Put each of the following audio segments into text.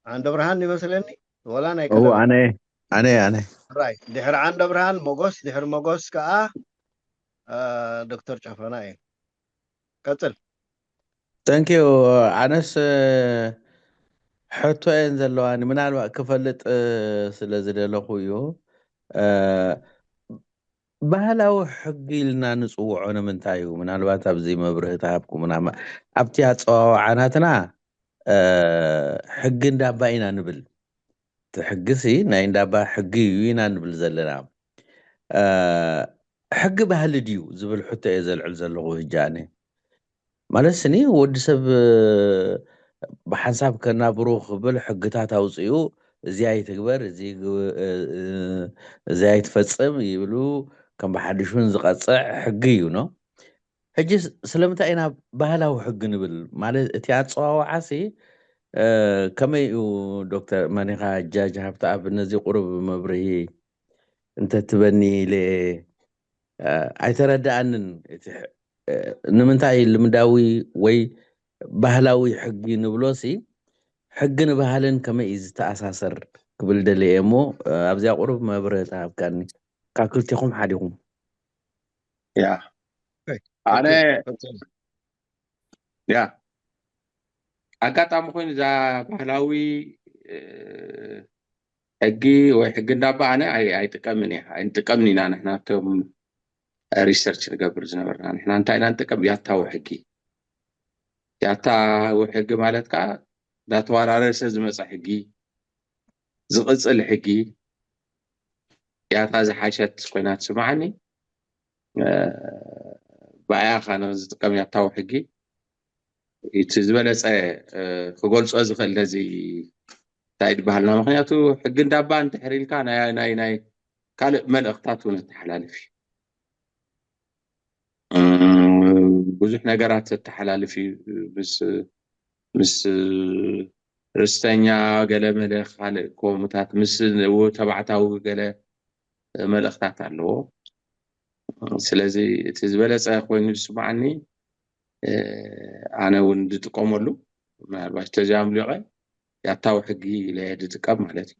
ዓንደ ብርሃን ይመስለኒ፣ ወላ ናይ እው ቀደም ኣነ ኣነ ኣነ ራይ ድሕሪ ዓንደ ብርሃን ሞጎስ፣ ድሕሪ ሞጎስ ከዓ ዶክተር ጨፈና እዩ። ቀፅል። ተንኪዩ። ኣነስ ሕቶ እየን ዘለዋኒ፣ ምናልባት ክፈልጥ ስለ ዝደለኹ እዩ። ባህላዊ ሕጊ ኢልና ንፅውዖ ንምንታይ እዩ? ምናልባት ኣብዚ መብርሂ ተሃብኩምና። ኣብቲ ኣፀዋውዓ ናትና ሕጊ እንዳባ ኢና ንብል። እቲ ሕጊ ሲ ናይ እንዳባ ሕጊ እዩ ኢና ንብል ዘለና። ሕጊ ባህሊ ድዩ ዝብል ሕቶ እየ ዘልዕል ዘለኹ ህጂ ኣነ። ማለት ስኒ ወዲ ሰብ ብሓንሳብ ከናብሩ ክብል ሕግታት ኣውፅኡ፣ እዚ ኣይትግበር፣ እዚ ኣይትፈፅም ይብሉ፣ ከም ብሓድሹን ዝቐፅዕ ሕጊ እዩ። ኖ ሕጂ ስለምንታይ ኢና ባህላዊ ሕጊ ንብል? ማለት እቲ ኣፀዋውዓሲ ከመይ እዩ? ዶክተር መኒኻ ጃጅ ሃብተኣብ ነዚ ቁሩብ መብርሂ እንተትበኒ ኢለ ኣይተረድኣንን። እቲ ንምንታይ ልምዳዊ ወይ ባህላዊ ሕጊ ንብሎሲ ሕግን ባህልን ከመይ እዩ ዝተኣሳሰር ክብል ደልየ እሞ ኣብዚኣ ቁሩብ መብርሂ ተሃብካኒ። ካብ ክልቲኹም ሓዲኹም። ያ ኣነ ያ ኣጋጣሚ ኮይኑ እዛ ባህላዊ ሕጊ ወይ ሕጊ እንዳባ ኣነ ኣይጥቀምን እየ። ኣይንጥቀምን ኢና ንሕና እቶም ሪሰርች ንገብር ዝነበርና። ንሕና እንታይ ኢና ንጥቀም? ያታዊ ሕጊ። ያታዊ ሕጊ ማለት ከዓ እንዳተወራረሰ ዝመፀ ሕጊ፣ ዝቕፅል ሕጊ። ያታ ዝሓሸት ኮይና ትስምዓኒ። ብኣያ ኻነ ዝጥቀም ያታዊ ሕጊ እቲ ዝበለፀ ክገልፆ ዝኽእል ነዚ እንታይ ድበሃልና። ምክንያቱ ሕጊ እንዳባ እንድሕር ኢልካ ናይ ናይ ናይ ካልእ መልእኽታት እውን ኣተሓላልፍ እዩ። ብዙሕ ነገራት ዘተሓላልፍ እዩ። ምስ ምስ ርስተኛ ገለ መለ ካልእ ከምኡታት ምስ ተባዕታዊ ገለ መልእኽታት ኣለዎ። ስለዚ እቲ ዝበለፀ ኮይኑ ዝስምዓኒ ኣነ እውን ዝጥቀመሉ ምናልባት ተዚኣም ሊቀ ያታዊ ሕጊ ኢለ ዝጥቀም ማለት እዩ።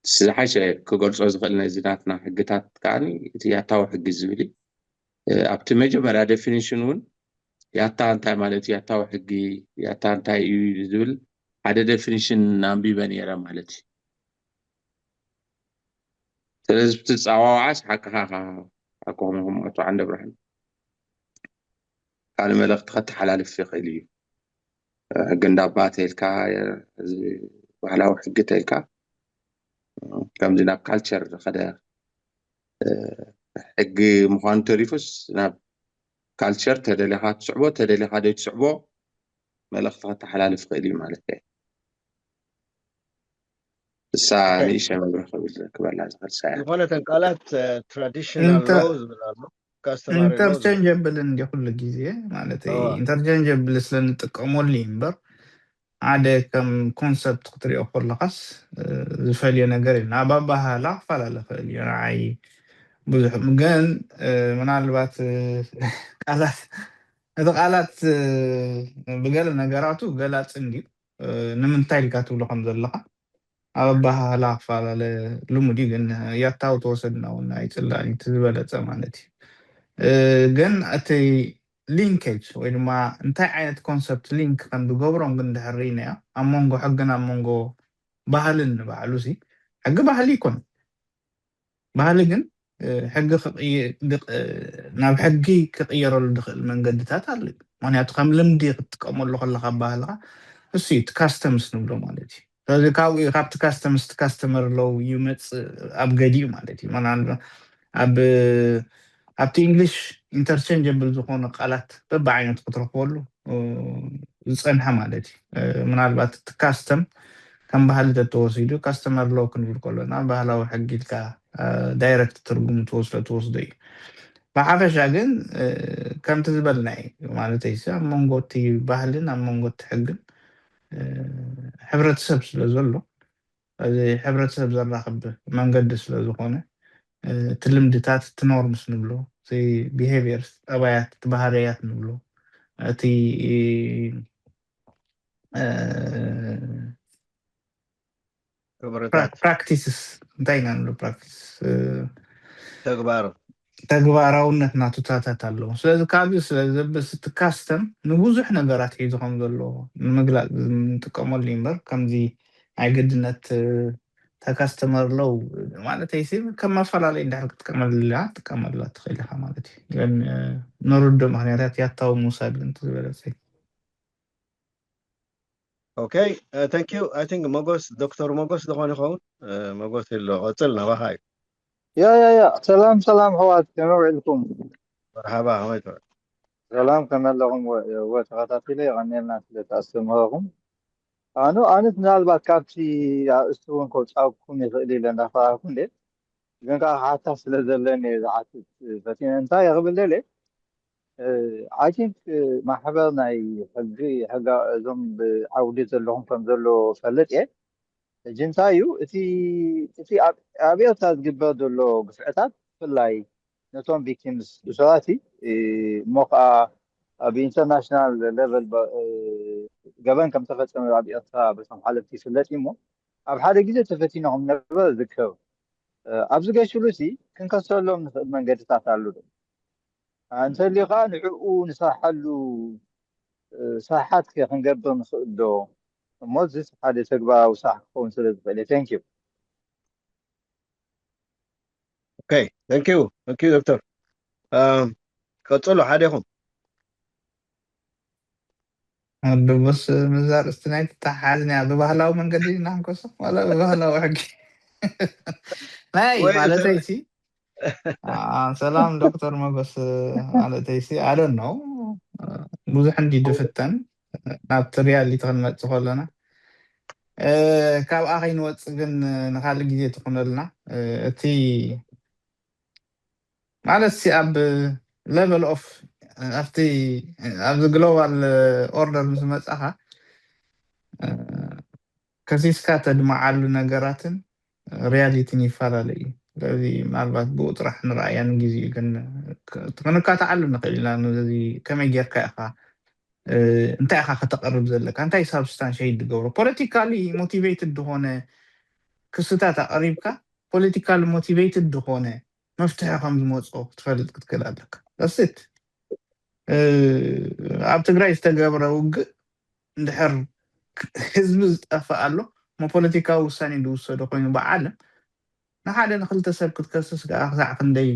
ዝሓሸ ክገልፆ ዝኽእል ነዚ ናትና ሕግታት ከዓ እቲ ያታዊ ሕጊ ዝብል እዩ። ኣብቲ መጀመርያ ዴፊኒሽን እውን ያታ እንታይ ማለት እዩ፣ ያታዊ ሕጊ ያታ እንታይ እዩ ዝብል ሓደ ዴፊኒሽን ኣንቢበ ነይረ ማለት እዩ። ስለዚ ብቲ ፃዋዋዓስ ሓቅኻ ሓቅኹም ኣቶ ዓንደ ብርሃን ካልእ መልእኽቲ ከተሓላልፍ ይኽእል እዩ። ሕጊ እንዳባ ተልካ ባህላዊ ሕጊ ተልካ ከምዚ ናብ ካልቸር ዝኸደ ሕጊ ምዃኑ ተሪፉስ ናብ ካልቸር ተደሊኻ ትስዕቦ ተደሊኻ ደይ ትስዕቦ መልእኽቲ ከተሓላልፍ ይኽእል እዩ ማለት እየ። እሳ ንእሽተ መብርህ ክብል ክበላ ዝኽእል ሳያ ዝኾነ ተን ቃላት ትራዲሽናል Inter- ሎ ዝብል ኣሎ። ካስተማሪ ሎ ዝብል ኢንተርቸንጀብል እንዲ ኩሉ ግዜ ማለት እዋ። ኢንተርቸንጀብል ስለ ንጥቀመሉ እዩ እምበር ሓደ ከም ኮንሰፕት ክትሪኦ ከለካስ ዝፈልዮ ነገር እዩ። ናብ ኣባሃህላ ክፈላለ ክእል እዩ። ንዓይ ብዙሕ ግን ምናልባት ቃላት እቲ ቃላት ብገለ ነገራቱ ገላፂ እንድዩ። ንምንታይ ኢልካ ትብሎ ከም ዘለካ ኣብ ኣባሃህላ ክፈላለ ልሙድ እዩ። ግን ያታዊ ተወሰድና እውን ኣይፅላእን እዩ፣ እቲ ዝበለፀ ማለት እዩ። ግን እቲ ሊንኬጅ ወይ ድማ እንታይ ዓይነት ኮንሰፕት ሊንክ ከም ዝገብሮም ግን ድሕር ርኢናዮ ኣብ መንጎ ሕግን ኣብ መንጎ ባህልን ንባዕሉ ሲ ሕጊ ባህሊ ይኮን ባህሊ ግን ሕጊ ናብ ሕጊ ክቅየረሉ ዝኽእል መንገድታት ኣሎ። ምክንያቱ ከም ልምዲ ክትጥቀመሉ ከለካ ባህልካ እሱ እዩ ካስተምስ ንብሎ ማለት እዩ። ስለዚ ካብኡ ካብቲ ካስተምስ ካስተመር ለው ይመፅእ ኣብ ገዲኡ ማለት እዩ። ኣብ ኣብቲ እንግሊሽ ኢንተርቸንጀብል ዝኾኑ ቃላት በብዓይነቱ ክትረክበሉ ዝፀንሐ ማለት እዩ። ምናልባት እቲ ካስተም ከም ባህሊ ተተወሲዱ ካስተመር ሎ ክንብል ከሎና ባህላዊ ሕጊ ኢልካ ዳይረክት ትርጉም ትወስዶ ትወስዶ እዩ። ብሓፈሻ ግን ከምቲ ዝበልና እዩ ማለት እዩ። ኣብ መንጎ እቲ ባህልን ኣብ መንጎ እቲ ሕግን ሕብረተሰብ ስለ ዘሎ እዚ ሕብረተሰብ ዘራኽብ መንገዲ ስለ ዝኾነ እቲ ልምድታት እቲ ኖርምስ ንብሎ እቲ ቢሄቪየር ጠባያት እቲ ባህርያት ንብሎ እቲ ግብርታት ፕራክቲስስ እንታይ ኢና ንብሎ? ፕራክቲስ ተግባር ተግባራውነት ናቱታታት ኣለዎ። ስለዚ ካብዚ ስለ ዘበስ እቲ ካስተም ንብዙሕ ነገራት ሒዙ ከም ዘለዎ ንምግላፅ ንጥቀመሉ እዩ እምበር ከምዚ ናይ ግድነት ተካስተመር ለው ማለት ኣይሲ ከም መፈላለይ እንድሕር ክትጥቀመላ ትጥቀመላ ትኽእል ኢኻ ማለት እዩ። ግን ንርዶ ምክንያታት ያታዊ ምውሳድ ግን ዝበለፀ እዩ። ኦኬ፣ thank you። I think መጎስ፣ ዶክተር መጎስ ዝኾን ይኸውን። መጎስ ኣሎ፣ ቀጽል ናባኻ እዩ። ያ ያ ያ ሰላም ሰላም ኣሕዋት፣ ከመይ ውዒልኩም? መርሓባ፣ ከመይ ትውዕል? ሰላም ከመይ ኣለኹም? ወ- ወ- ተኸታቲለ የቐንየልና ስለ ተኣስተምህረኹም። ኣኑ ኣነት ምናልባት ካብቲ ኣርእስቲ እውን ከውፃኩም ይኽእል ኢለ እንዳፈራህኩ እንደ ግን ከዓ ሓታ ስለ ዘለኒ እየ ዝሓትት ፈቲነ። እንታይ ክብል ደልየ? I think ማሕበር ናይ ሕጊ ሕጋ እዞም ብዓውዲ ዘለኹም ከም ዘሎ ፈልጥ እየ። ሕጂ እንታይ እዩ እቲ እቲ ኣብ ኣብ ኤርትራ ዝግበር ዘሎ ግፍዕታት ብፍላይ ነቶም ቪክቲምስ እሱራት እሞ ከዓ ኣብ ኢንተርናሽናል ሌቨል ገበን ከም ተፈፀመ ኣብ ኤርትራ በቶም ሓለፍቲ ይፍለጥ እዩ እሞ ኣብ ሓደ ግዜ ተፈቲኖም ነበር ዝከብ ኣብዚ ገሽሉ ሲ ክንከሰሎም ንኽእል መንገድታት ኣሉ ዶ እንተልዩ ከዓ ንዕኡ ንሰርሓሉ ስራሓት ከ ክንገብር ንኽእል ዶ እሞ እዚስ ሓደ ተግባራዊ ስራሕ ክኸውን ስለ ዝኽእል እዩ thank you okay thank you thank you ዶክተር ቀፅሉ ሓደኹም ኣድቡስ ምዛር እስቲ ናይ ተተሓሓዝ ያ ብባህላዊ መንገዲ ኢና ንከሶ ዋላ ብባህላዊ ሕጊ ናይ ማለተይ ሲ ሰላም ዶክተር መጎስ ማለተይ ሲ ኣደ ነው ብዙሕ እንዲ ድፍተን ናብቲ ሪያሊቲ ክንመፅእ ከለና ካብኣ ከይንወፅእ ግን ንካልእ ግዜ ትኹነልና እቲ ማለት ሲ ኣብ level of ኣብቲ ኣብዚ global order ምስ መፃኻ ከሲስካ ተድመዓሉ ነገራትን ሪያሊቲን ይፈላለ እዩ። ስለዚ ምናልባት ብኡ ጥራሕ ንረኣያ ንግዜኡ ግን ክንካትዓሉ ንኽእል ኢና። ነዚ ከመይ ጌርካ ኢኻ እንታይ ኢኻ ከተቕርብ ዘለካ እንታይ ሳብስታንሽት ዝገብሮ politically motivated ዝኾነ ክስታት ኣቕሪብካ politically motivated ዝኾነ መፍትሒ ከም ዝመፅኦ ክትፈልጥ ክትክእል ኣለካ። ዳስት ኣብ ትግራይ ዝተገብረ ውግእ እንድሕር ህዝቢ ዝጠፍእ ኣሎ እሞ ፖለቲካዊ ውሳኔ ዝውሰዶ ኮይኑ ብዓለም ንሓደ ንክልተ ሰብ ክትከስስ ከዓ ክሳዕ ክንደይ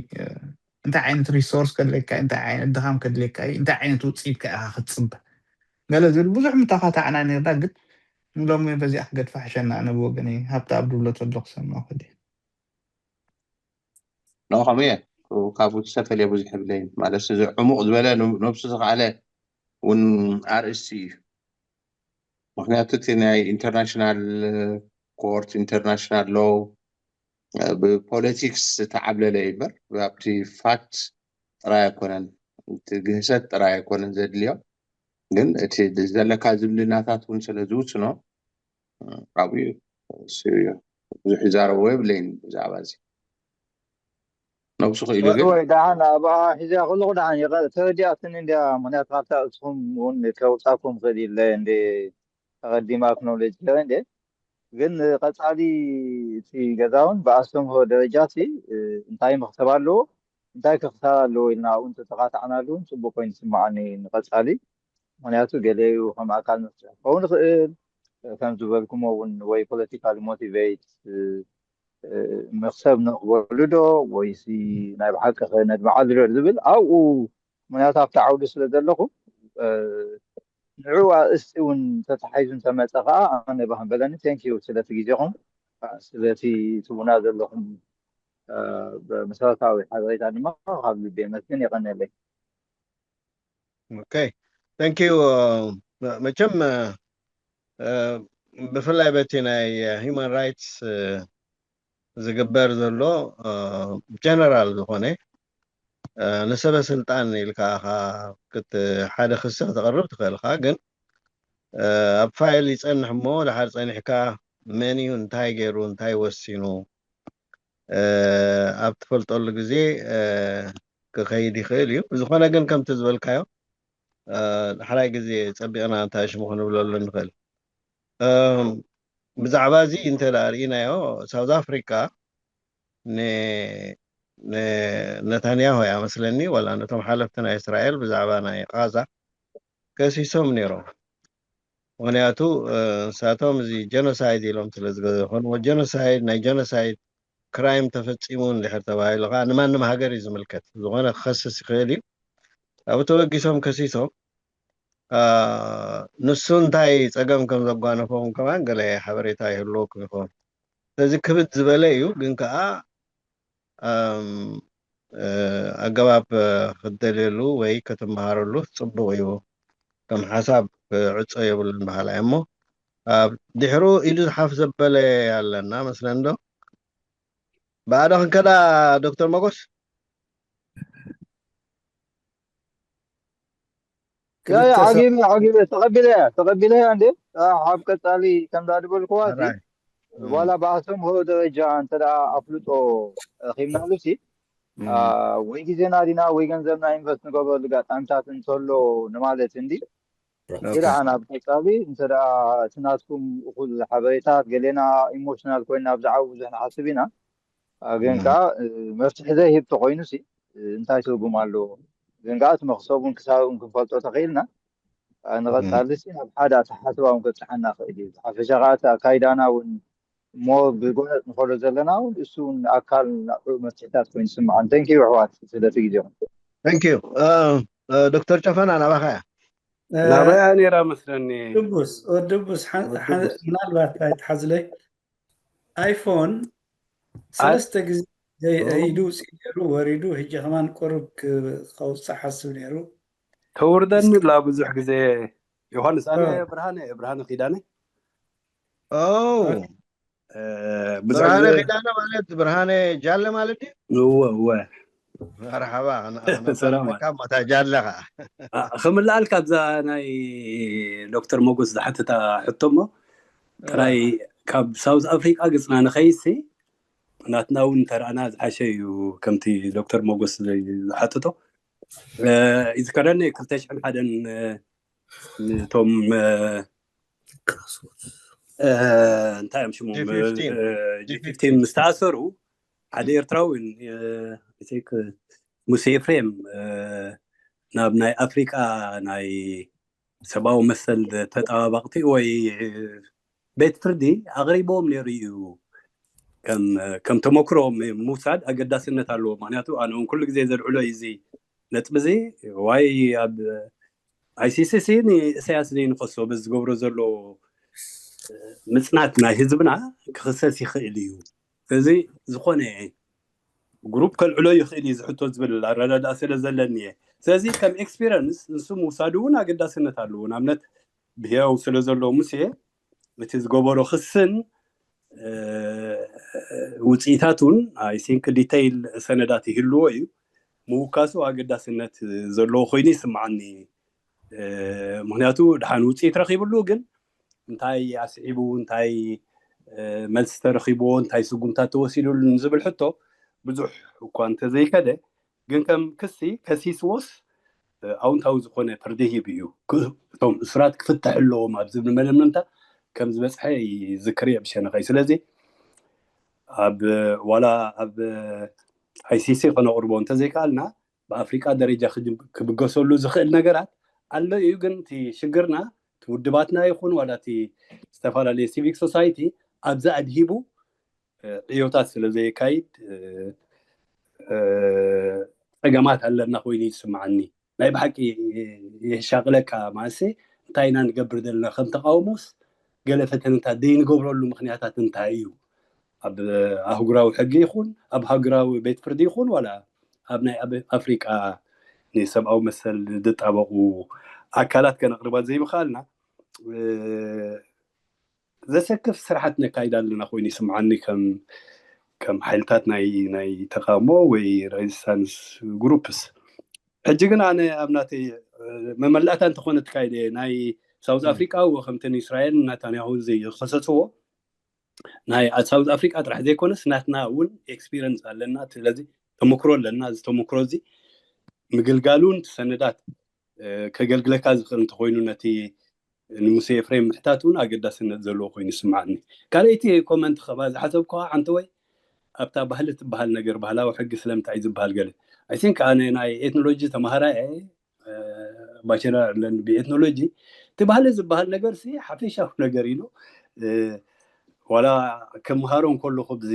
እንታይ ዓይነት ሪሶርስ ከድለካ እንታይ ዓይነት ድኻም ከድለካ እንታይ ዓይነት ውፅኢት ከ ኢኻ ክትፅበ ገለ ዝብል ብዙሕ ምተኻታዕና ነርና ግን ንሎሚ በዚኣ ክገድፋ ሕሸና ኣነ ብወገነይ ሃብቲ ኣብ ድብሎ ተሎ ክሰምዖ ክእል ንኸምኡ እየ ካብኡ ዝተፈልየ ብዙሕ የብለይን ማለት እዚ ዕሙቕ ዝበለ ነብሱ ዝኸኣለ እውን ኣርእስቲ እዩ ምክንያቱ እቲ ናይ ኢንተርናሽናል ኮርት ኢንተርናሽናል ሎ ብፖለቲክስ ዝተዓብለለ እዩ እምበር ኣብቲ ፋክት ጥራይ ኣይኮነን እቲ ግህሰት ጥራይ ኣይኮነን ዘድልዮ ግን እቲ ዘለካ ዝምድናታት እውን ስለ ዝውስኖ ካብኡ ብዙሕ ይዛረብዎ የብለይን ብዛዕባ እዚ ነብሱ ክኢሉ ግን ወይ ደሓን ኣብኣ ሒዝያ ከለኹ ደሓን ተረዲኣትኒ እንድያ ምክንያቱ ካብታ እስኹም እውን ከውፃኩም ክእል ኢለ እንደ ተቐዲማ ኣክኖሎጂ ገይረ እንደ ግን ቀፃሊ እቲ ገዛ እውን ብኣስተምህሮ ደረጃ ሲ እንታይ መክተብ ኣለዎ እንታይ ክክሳብ ኣለዎ ኢልና ኣብኡ እንተተኻታዕናሉ እውን ፅቡቅ ኮይኑ ዝስማዓኒ ንቀፃሊ ምክንያቱ ገለዩ ከም ኣካል መፍትሒ ክኸውን ይኽእል ከም ዝበልኩሞ እውን ወይ ፖለቲካል ሞቲቬት መክሰብ ንቕበሉ ዶ ወይሲ ናይ ብሓቂ ከነድምዓሉ ዶ ዝብል ኣብኡ ምክንያቱ ኣብቲ ዓውዲ ስለ ዘለኹ ንዑ ኣርእስቲ እውን ተታሒዙ እንተመፀ ከዓ ኣነ ባህን በለኒ thank you ስለቲ ግዜኹም ስለቲ ትቡና ዘለኹም መሰረታዊ ሓበሬታ ድማ ካብ ልቤ መስግን የቐነለይ okay thank you መቸም ብፍላይ በቲ ናይ human rights ዝግበር ዘሎ ጀነራል ዝኾነ ንሰበ ስልጣን ኢልካ ሓደ ክሲ ከተቕርብ ትኽእል ኢኻ ግን ኣብ ፋይል ይፀንሕ እሞ ድሓር ፀኒሕካ መን እዩ እንታይ ገይሩ እንታይ ወሲኑ ኣብ ትፈልጠሉ ግዜ ክኸይድ ይኽእል እዩ ዝኾነ ግን ከምቲ ዝበልካዮ ሓላይ ግዜ ፀቢቕና እንታይ ሽሙ ክንብለሉ ንኽእል ብዛዕባ እዚ እንተ ደኣ ርኢናዮ፣ ሳውዝ ኣፍሪካ ን- ን- ነታንያሁ እያ መስለኒ፣ ዋላ ነቶም ሓለፍቲ ናይ እስራኤል ብዛዕባ ናይ ቃዛ ከሲሶም ነይሮም። ምክንያቱ ንሳቶም እዚ ጀኖሳይድ ኢሎም ስለ ዝኾንዎ፣ ጀኖሳይድ፣ ናይ ጀኖሳይድ ክራይም ተፈፂሙ እንድሕር ተባሂሉ ከዓ ንማንም ሃገር እዩ ዝምልከት። ዝኾነ ክኸስስ ይኽእል እዩ። ኣብኡ ተበጊሶም ከሲሶም። ንሱ እንታይ ፀገም ከም ዘጓነፎም ከማን ገለ ሓበሬታ ይህልወኩም ይኸውን። ስለዚ ክብድ ዝበለ እዩ፣ ግን ከዓ ኣገባብ ክትደልየሉ ወይ ክትመሃረሉ ፅቡቕ እዩ። ከም ሓሳብ ክዕፆ የብሉን በሃላይ እሞ፣ ድሕሩ ኢዱ ዝሓፍ ዘበለ ኣለና መስለን ዶ? ብኣዶ ክንከዳ ዶክተር መጎስ? ዓጊበ ዓጊበ ተቐቢለያ ተቐቢለያ እንዴ? ኣብ ቀፃሊ ከምዛ ዝበልክዋ ዋላ ብኣስተምህሮ ደረጃ እንተ ኣፍልጦ ረኺብናሉ ሲ ወይ ግዜና ዲና ወይ ገንዘብና ኢንቨስት ንገብረሉ ኣጋጣሚታት እንተሎ ንማለት እንዲ። ግዳሓን ኣብ ቀፃሊ እንተ እቲ ናትኩም እኹል ሓበሬታት ገሌና ኢሞሽናል ኮይና ብዛዕባ ብዙሕ ንሓስብ ኢና። ግን ከዓ መፍትሒ ዘይህብ ተኮይኑ ሲ እንታይ ትርጉም ኣለዎ? ግን ከዓ እቲ መክሰቡን ክሳብኡን ክንፈልጦ ተኽኢልና ንቐፃሊ ሲ ናብ ሓደ ኣተሓስባ እውን ከብፅሓና ክእል እዩ። ሓፈሻ ከዓ እቲ ኣካይዳና እውን ሞ ብጎነፅ ንኸዶ ዘለና እውን እሱ እውን ኣካል ናብኡ መፍትሒታት ኮይኑ ዝስምዓን። Thank you ኣሕዋት ስለቲ ግዜኹም። Thank you ዶክተር ጨፈና ናባኻ እያ። ናባያ ነይራ መስለኒ። ድቡስ ድቡስ ምናልባት ኣይትሓዝለይ ኣይፎን ሰለስተ ግዜ ኢዱ ውፅእ ነይሩ ወሪዱ ሕጂ ከማን ቁሩብ ከውፅእ ሓስብ ነይሩ። ተውርደኒ ብላ ብዙሕ ግዜ ዮሃንስ ኣነ ብርሃነ ብርሃነ ኪዳነ ብርሃነ ኪዳነ ማለት ብርሃነ ጃለ ማለት ድዩ? እወ እወ መርሓባ ሰላም። ጃለ ከዓ ክምልኣልካ ኣብዛ ናይ ዶክተር ሞጎስ ዝሓተታ ሕቶ እሞ ጥራይ ካብ ሳውዝ ኣፍሪቃ ገፅና ንኸይሲ ናትና እውን ተረኣና ዝሓሸ እዩ። ከምቲ ዶክተር ሞጎስ ዝሓተቶ ይዝከረኒ ክልተ ሽሕን ሓደን ነቶም እንታይ እዮም ሽሞም ጂ ፊፍቲን ምስ ተኣሰሩ ሓደ ኤርትራዊ ሙሴ ኤፍሬም ናብ ናይ ኣፍሪቃ ናይ ሰብኣዊ መሰል ተጠባባቕቲ ወይ ቤት ፍርዲ ኣቕሪቦም ነይሩ እዩ። ከም ተመክሮ ምውሳድ ኣገዳስነት ኣለዎ። ምክንያቱ ኣነ እውን ኩሉ ግዜ ዘልዕሎ እዩ እዚ ነጥቢ እዚ ዋይ ኣብ ኣይሲሲ ንእሰያስ ዘይንኸሶ በዚ ዝገብሮ ዘሎ ምፅናት ናይ ህዝብና ክኽሰስ ይኽእል እዩ። ስለዚ ዝኾነ ግሩፕ ከልዕሎ ይኽእል እዩ ዝሕቶ ዝብል ኣረዳድኣ ስለ ዘለኒ እየ። ስለዚ ከም ኤክስፒረንስ ንሱ ምውሳዱ እውን ኣገዳስነት ኣለዎ። ንኣብነት ብህያው ስለ ዘሎ ሙሴ እቲ ዝገበሮ ክስን ውፅኢታት እውን ኣይሲንክ ዲተይል ሰነዳት ይህልዎ እዩ። ምውካሱ ኣገዳስነት ዘለዎ ኮይኑ ይስምዓኒ። ምክንያቱ ድሓን ውፅኢት ረኪብሉ ግን እንታይ ኣስዒቡ እንታይ መልሲ ተረኪብዎ እንታይ ስጉምታት ተወሲዱሉ ንዝብል ሕቶ ብዙሕ እኳ እንተዘይከደ ግን ከም ክሲ ከሲስዎስ ኣውንታዊ ዝኾነ ፍርዲ ሂብ እዩ። እቶም እሱራት ክፍተሕ ኣለዎም ኣብ ዝብል መለምንታ ከም ዝበፅሐ ይዝክር እየ ብሸነኸይ። ስለዚ ኣብ ዋላ ኣብ ኣይሲሲ ከነቕርቦ እንተዘይከኣልና ብኣፍሪቃ ደረጃ ክብገሰሉ ዝኽእል ነገራት ኣሎ እዩ። ግን እቲ ሽግርና እቲ ውድባትና ይኹን ዋላ እቲ ዝተፈላለየ ሲቪክ ሶሳይቲ ኣብዚ ኣድሂቡ ዕዮታት ስለ ዘየካይድ ፀገማት ኣለና ኮይኑ ይስምዓኒ። ናይ ብሓቂ የሻቅለካ ማለትሲ እንታይ ኢና ንገብር ዘለና ከም ተቃውሞስ ገለ ፈተነታት ዘይንገብረሉ ምክንያታት እንታይ እዩ? ኣብ ኣህጉራዊ ሕጊ ይኹን ኣብ ሃገራዊ ቤት ፍርዲ ይኹን ዋላ ኣብ ናይ ኣፍሪቃ ንሰብኣዊ መሰል ዝጣበቁ ኣካላት ከነቅርባ ዘይምኽኣልና ዘሰክፍ ስራሓት ነካይድ ኣለና ኮይኑ ይስምዓኒ ከም ከም ሓይልታት ናይ ናይ ተቃውሞ ወይ ሬዚስታንስ ግሩፕስ። ሕጂ ግን ኣነ ኣብ ናተይ መመላእታ እንተኾነ ትካይደ ናይ ሳውዝ ኣፍሪቃ ከምተን እስራኤል ናታንያሁ ዝኸሰስዎ ናይ ሳውዝ ኣፍሪቃ ጥራሕ ዘይኮነስ ናትና እውን ኤክስፒሪንስ ኣለና። ስለዚ ተመክሮ ኣለና። እዚ ተመክሮ እዚ ምግልጋሉን ሰነዳት ከገልግለካ ዝኽእል እንተኮይኑ ነቲ ንሙሴ ኤፍሬም ምሕታት እውን ኣገዳስነት ዘለዎ ኮይኑ ይስምዓኒ። ካልኣይቲ ኮመንት ከባ ዝሓሰብኩዋ፣ ዓንተወይ፣ ኣብታ ባህሊ ትበሃል ነገር፣ ባህላዊ ሕጊ ስለምንታይ እዩ ዝበሃል ገለ? I think ኣነ ናይ ኤትኖሎጂ ተማሃራይ እየ፣ ባቸለር ኣለኒ ብኤትኖሎጂ። እቲ ባህሊ ዝበሃል ነገር ሲ ሓፈሻዊ ነገር ኢሉ፣ ዋላ ክምሃሮ እንከለኹ ብዚ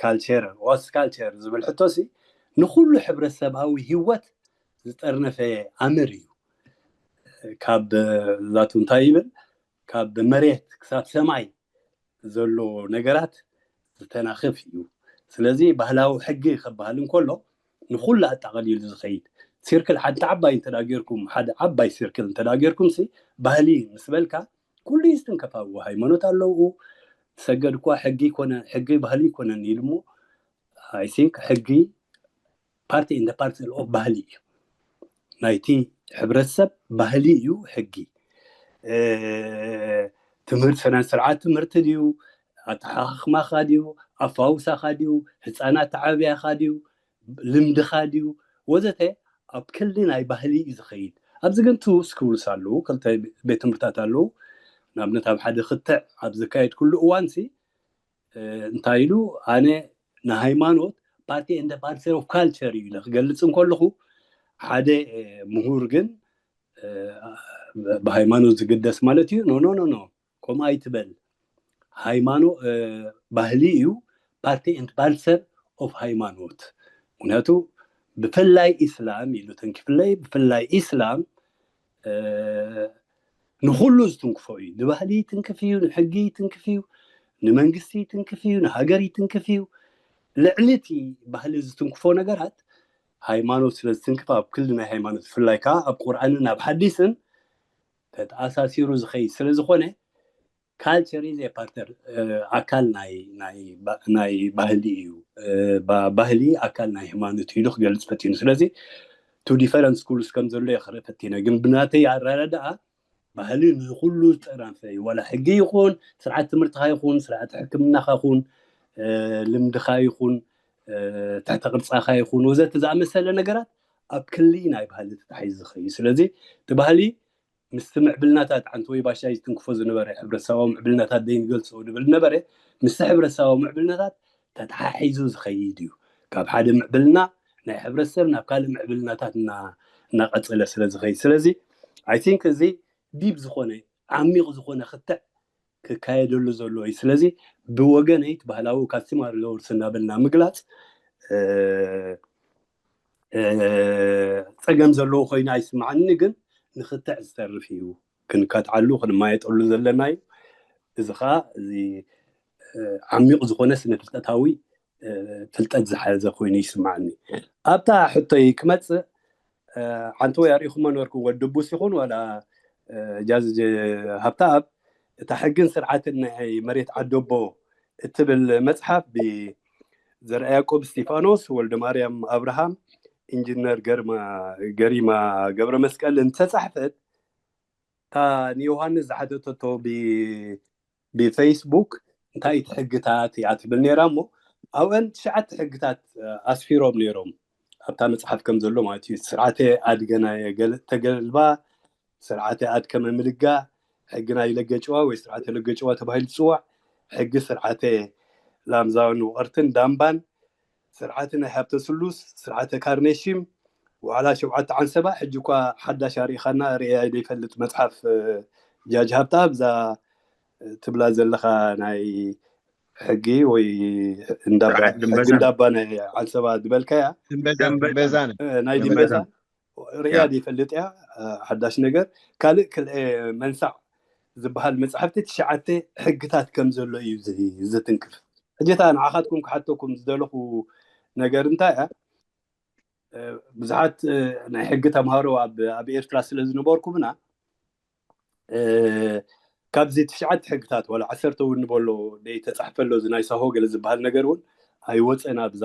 ካልቸር ዋስ ካልቸር ዝብል ሕቶ ሲ ንኩሉ ሕብረተሰባዊ ህይወት ዝጠርነፈ ኣምር እዩ። ካብ ዛቱ እንታይ ይብል፣ ካብ መሬት ክሳብ ሰማይ ዘሎ ነገራት ዝተናኽፍ እዩ። ስለዚ ባህላዊ ሕጊ ከበሃል እንከሎ ንኩሉ ኣጠቓሊሉ ዝኸይድ ሲርክል፣ ሓንቲ ዓባይ እንተ ጌርኩም፣ ሓደ ዓባይ ሲርክል እንተ ጌርኩም ሲ ባህሊ ምስ በልካ ኩሉ እዩ ዝትንከፍ። ኣብኡ ሃይማኖት ኣለዉ፣ ሰገድ እኳ ሕጊ ይኮነ፣ ሕጊ ባህሊ ይኮነን ኢሉ እሞ፣ I think ሕጊ ፓርቲ ኢን ፓርሰል ኦፍ ባህሊ እዩ። ናይቲ ሕብረተሰብ ባህሊ እዩ ሕጊ። ትምህርቲ፣ ስነ ስርዓት ትምህርቲ ድዩ፣ ኣተሓኻኽማኻ ድዩ፣ ኣፋውሳኻ ድዩ፣ ህፃናት ተዓብያኻ ድዩ፣ ልምድኻ ድዩ፣ ወዘተ ኣብ ክሊ ናይ ባህሊ እዩ ዝኸይድ። ኣብዚ ግን ቱ ስኩልስ ኣለዉ፣ ክልተ ቤት ትምህርታት ኣለዉ። ንኣብነት ኣብ ሓደ ክትዕ ኣብ ዝካየድ ኩሉ እዋን ሲ እንታይ ኢሉ፣ ኣነ ንሃይማኖት ፓርቲ ኤንድ ፓርሰል ኦፍ ካልቸር እዩ ኢለ ክገልጽ እንከለኹ፣ ሓደ ምሁር ግን ብሃይማኖት ዝግደስ ማለት እዩ። ኖ ኖ ኖ ኖ፣ ከምኡ ኣይትበል። ሃይማኖት ባህሊ እዩ፣ ፓርቲ ኤንድ ፓርሰል ኦፍ ሃይማኖት። ምክንያቱ ብፍላይ ኢስላም ኢሉ ተንኪፍለይ፣ ብፍላይ ኢስላም ንኩሉ ዝትንክፎ እዩ። ንባህሊ ይትንክፍ እዩ፣ ንሕጊ ይትንክፍ እዩ፣ ንመንግስቲ ይትንክፍ እዩ፣ ንሃገር ይትንክፍ እዩ። ልዕሊ እቲ ባህሊ ዝትንክፎ ነገራት ሃይማኖት ስለ ዝትንክፍ፣ ኣብ ክሊ ናይ ሃይማኖት ብፍላይ ከዓ ኣብ ቁርኣንን ኣብ ሓዲስን ተተኣሳሲሩ ዝኸይድ ስለ ዝኾነ ካልቸር ኢዝ ፓርተር ኣካል ናይ ናይ ባህሊ እዩ። ባህሊ ኣካል ናይ ሃይማኖት እዩ ክገልፅ ፈቲኑ። ስለዚ ቱ ዲፈረንት ስኩልስ ከም ዘሎ እየ ክርኢ ፈቲነ፣ ግን ብናተይ ኣረዳድኣ ባህሊ ንኩሉ ዝጠራንፈ እዩ። ዋላ ሕጊ ይኹን፣ ስርዓት ትምህርትኻ ይኹን፣ ስርዓት ሕክምናኻ ይኹን፣ ልምድኻ ይኹን፣ ትሕተ ቅርፃኻ ይኹን ወዘተ ዝኣመሰለ ነገራት ኣብ ክሊ ናይ ባህሊ ተታሒዙ ዝኸዩ። ስለዚ እቲ ባህሊ ምስቲ ምዕብልናታት፣ ዓንተወይ ባሻይ ዝትንክፎ ዝነበረ ሕብረተሰባዊ ምዕብልናታት ዘይንገልፆ ድብል ነበረ፣ ምስቲ ሕብረተሰባዊ ምዕብልናታት ተተሓሒዙ ዝኸይድ እዩ። ካብ ሓደ ምዕብልና ናይ ሕብረተሰብ ናብ ካልእ ምዕብልናታት እናቐፀለ ስለ ዝኸይድ፣ ስለዚ I think እዚ ዲብ ዝኾነ ዓሚቕ ዝኾነ ክትዕ ክካየደሉ ዘሎ እዩ። ስለዚ ብወገነይ እቲ ባህላዊ ካስቲማር ለወርስ እናበልና ምግላፅ ፀገም ዘለዎ ኮይኑ ኣይስማዓኒ፣ ግን ንክትዕ ዝተርፍ እዩ። ክንካትዓሉ ክንማየጠሉ ዘለና እዩ። እዚ ከዓ እዚ ዓሚቕ ዝኾነ ስነ ፍልጠታዊ ፍልጠት ዝሓዘ ኮይኑ ይስማዓኒ። ኣብታ ሕቶይ ክመፅእ፣ ዓንተወይ ኣርኢኹሞ ነበርኩም፣ ወዲ ቡስ ይኹን ዋላ ጃዝ ሃብተኣብ፣ እታ ሕግን ስርዓትን ናይ መሬት ዓደቦ እትብል መፅሓፍ ብዘርኣያቆብ እስቲፋኖስ፣ ወልደ ማርያም ኣብርሃም፣ ኢንጂነር ገሪማ ገብረ መስቀልን ዝተፃሕፈት፣ እታ ንዮሃንስ ዝሓተተቶ ብፌስቡክ እንታይ እቲ ሕግታት እያ ትብል ነይራ እሞ፣ ኣብአን ትሽዓተ ሕግታት ኣስፊሮም ነይሮም፣ ኣብታ መፅሓፍ ከም ዘሎ ማለት እዩ። ስርዓተ ኣድገና ተገልባ፣ ስርዓተ ኣድከመ ምልጋ፣ ሕጊ ናይ ለገጭዋ ወይ ስርዓተ ለገጭዋ ተባሂሉ ዝፅዋዕ፣ ሕጊ ስርዓተ ላምዛውን ውቐርትን ዳምባን፣ ስርዓተ ናይ ሃብተ ስሉስ፣ ስርዓተ ካርኔሽም፣ ዋዕላ ሸውዓተ ዓንሰባ። ሕጂ እኳ ሓዳሽ ኣርኢኻና፣ ርእያ ዘይፈልጥ መፅሓፍ ጃጅ ሃብታ ኣብዛ ትብላ ዘለኻ ናይ ሕጊ ወይ እንዳባ ናይ ዓንሰባ ዝበልካያ ናይ ዲምበዛ ርእያ ዘይፈልጥ እያ። ሓዳሽ ነገር ካልእ ክልኤ መንሳዕ ዝበሃል መፅሓፍቲ ትሽዓተ ሕግታት ከም ዘሎ እዩ ዝትንክፍ። ሕጂ እታ ንዓኻትኩም ክሓተኩም ዝደለኹ ነገር እንታይ እያ? ብዙሓት ናይ ሕጊ ተምሃሮ ኣብ ኤርትራ ስለ ዝነበርኩምና ካብዚ ትሽዓተ ሕግታት ዋላ ዓሰርተ እውን ንበሎ ዘይተፃሕፈ ኣሎ፣ እዚ ናይ ሳሆ ገለ ዝበሃል ነገር እውን ኣይወፀን። ኣብዛ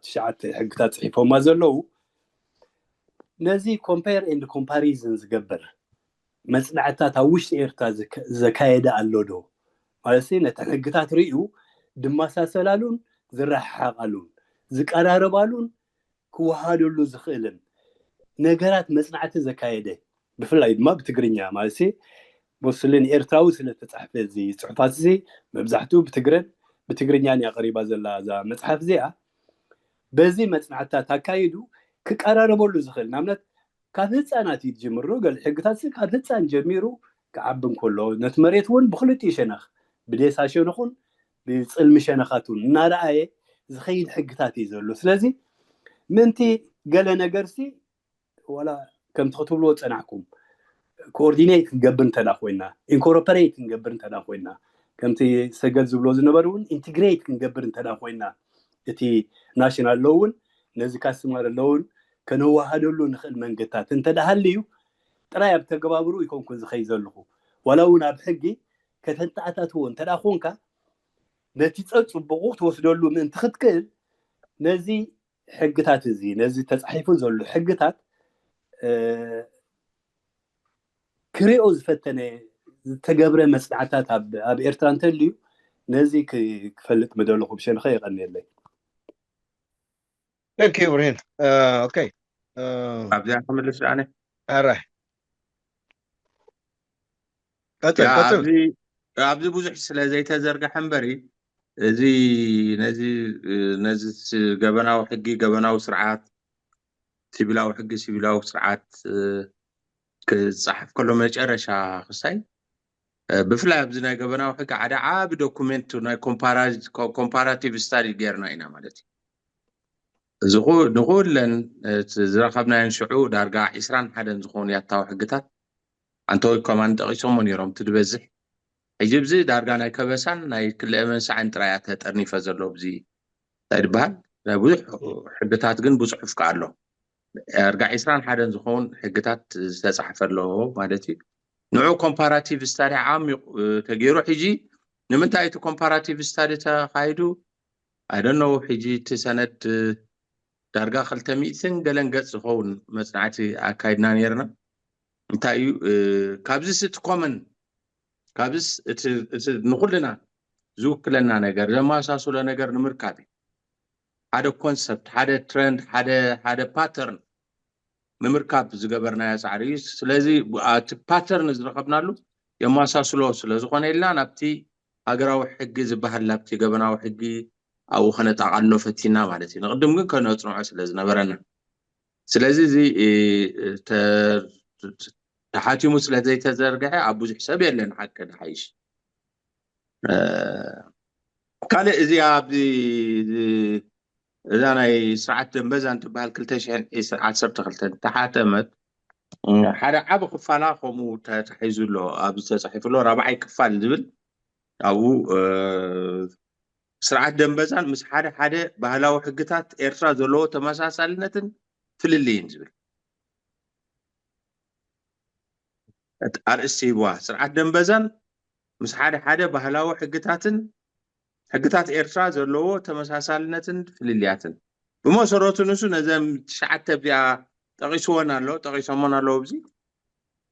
ትሽዓተ ሕግታት ፅሒፎማ ዘለዉ ነዚ ኮምፔር ኤንድ ኮምፓሪዝን ዝገብር መፅናዕትታት ኣብ ውሽጢ ኤርትራ ዘካየደ ኣሎ ዶ? ማለት ነተን ሕግታት ርእዩ ድመሳሰላሉን ዝረሓሓቃሉን ዝቀራረባሉን ክወሃደሉ ዝኽእልን ነገራት መፅናዕቲ ዘካየደ፣ ብፍላይ ድማ ብትግርኛ ማለት መስለኒ ኤርትራዊ ስለ ተጻሕፈ እዚ ጽሑፋት እዚ መብዛሕትኡ ብትግረን ብትግርኛን እያ ቀሪባ ዘላ እዛ መጽሓፍ እዚኣ። በዚ መጽናዕትታት ኣካይዱ ክቀራረበሉ ዝኽእል ንኣብነት ካብ ህፃናት እዩ ዝጅምር። ገለ ሕግታት ካብ ህፃን ጀሚሩ ክዓቢ እንከሎ ነቲ መሬት እውን ብክልቲኡ ሸነኽ ብዴሳ ሸነኹን ብፅልሚ ሸነኻቱን እናረኣየ ዝኸይድ ሕግታት እዩ ዘሎ። ስለዚ ምንቲ ገለ ነገርሲ ዋላ ከምቲ ክትብልዎ ፀናሕኩም ኮኦርዲኔት ክንገብር እንተዳ ኮይና ኢንኮርፖሬት ክንገብር እንተዳ ኮይና ከምቲ ሰገል ዝብሎ ዝነበሩ እውን ኢንትግሬት ክንገብር እንተዳ ኮይና እቲ ናሽናል ሎ እውን ነዚ ካስትማሪ ሎ እውን ከነዋሃደሉ ንኽእል መንገድታት እንተዳ ሃልዩ ጥራይ ኣብ ተገባብሩ ይኮንኩ ዝኸይ ዘለኹ ዋላ እውን ኣብ ሕጊ ከተንተኣታትዎ እንተዳ ኮንካ ነቲ ፀፅቡቑ ክትወስደሉ ምእንቲ ክትክእል ነዚ ሕግታት እዚ ነዚ ተፃሒፉ ዘሎ ሕግታት ክሪኦ ዝፈተነ ዝተገብረ መፅናዕታት ኣብ ኤርትራ እንተልዩ ነዚ ክፈልጥ ምደለኹ ብሸንኸ የቐንየለይ። Thank you ብርሂን። Okay ኣብዚኣ ክምልስ ኣነ ኣራይ ኣብዚ ብዙሕ ስለ ዘይተዘርግሐ እምበሪ እዚ ነዚ ነዚ ገበናዊ ሕጊ ገበናዊ ስርዓት ሲቪላዊ ሕጊ ሲቪላዊ ስርዓት ክፀሓፍ ከሎ መጨረሻ ክሳይ ብፍላይ ኣብዚ ናይ ገበናዊ ሕጊ ሓደ ዓቢ ዶኩሜንት ናይ ኮምፓራቲቭ ስታዲ ጌርና ኢና ማለት እዩ። እዚ ንኩለን ዝረኸብናዮን ሽዑ ዳርጋ ዒስራን ሓደን ዝኾኑ ያታዊ ሕግታት ኣንተወይ ኮማን ጠቒሶሞ ነይሮም እቲ ዝበዝሕ ሕጂ ብዚ ዳርጋ ናይ ከበሳን ናይ ክልኤ መንሳዕን ጥራይ እያ ተጠርኒፈ ዘሎ ብዚ እንታይ ዝበሃል ናይ ብዙሕ ሕግታት ግን ብፅሑፍ ከ ኣሎ ዳርጋ ዒስራን ሓደን ዝኸውን ሕግታት ዝተፃሕፈ ኣሎ ማለት እዩ። ንዑ ኮምፓራቲቭ ስታዲ ዓሚቕ ተገይሩ ሕጂ ንምንታይ እቲ ኮምፓራቲቭ ስታዲ ተካይዱ ኣይደነው ሕጂ እቲ ሰነድ ዳርጋ ክልተ ሚእትን ገለን ገፅ ዝኸውን መፅናዕቲ ኣካይድና ነርና። እንታይ እዩ ካብዚስ እቲ ኮመን ካብዚስ እቲ ንኩልና ዝውክለና ነገር ዘመሳስሎ ነገር ንምርካብ እዩ። ሓደ ኮንሰፕት፣ ሓደ ትረንድ፣ ሓደ ሓደ ፓተርን ንምርካብ ዝገበርናዮ ፃዕሪ እዩ። ስለዚ እቲ ፓተርን ዝረኸብናሉ የመሳስሎ ስለዝኾነ ኢልና ናብቲ ሃገራዊ ሕጊ ዝበሃል ናብቲ ገበናዊ ሕጊ ኣብኡ ከነጣቓሎ ፈቲና ማለት እዩ። ንቕድም ግን ከነፅንዖ ስለዝነበረና ስለዚ እዚ ተሓቲሙ ስለ ዘይተዘርግሐ ኣብ ብዙሕ ሰብ የለን ሓቂ ንሓይሽ ካልእ እዚ ኣብዚ እዛ ናይ ስርዓት ደንበዛ እንትበሃል ክልተ ሽሕን ዓሰርተ ክልተን ተሓተመት ሓደ ዓቢ ክፋላ ከምኡ ተታሒዙ ኣሎ ኣብዚ ተፃሒፉ ኣሎ ራብዓይ ክፋል ዝብል ኣብኡ ስርዓት ደንበዛን ምስ ሓደ ሓደ ባህላዊ ሕግታት ኤርትራ ዘለዎ ተመሳሳልነትን ፍልልይን ዝብል ኣርእስቲ ሂብዋ። ስርዓት ደንበዛን ምስ ሓደ ሓደ ባህላዊ ሕግታትን ሕግታት ኤርትራ ዘለዎ ተመሳሳልነትን ፍልልያትን ብመሰረቱ ንሱ ነዘን ትሽዓተ እዚኣ ጠቒስወን ኣሎ ጠቒሶሞን ኣለዉ ኣብዚ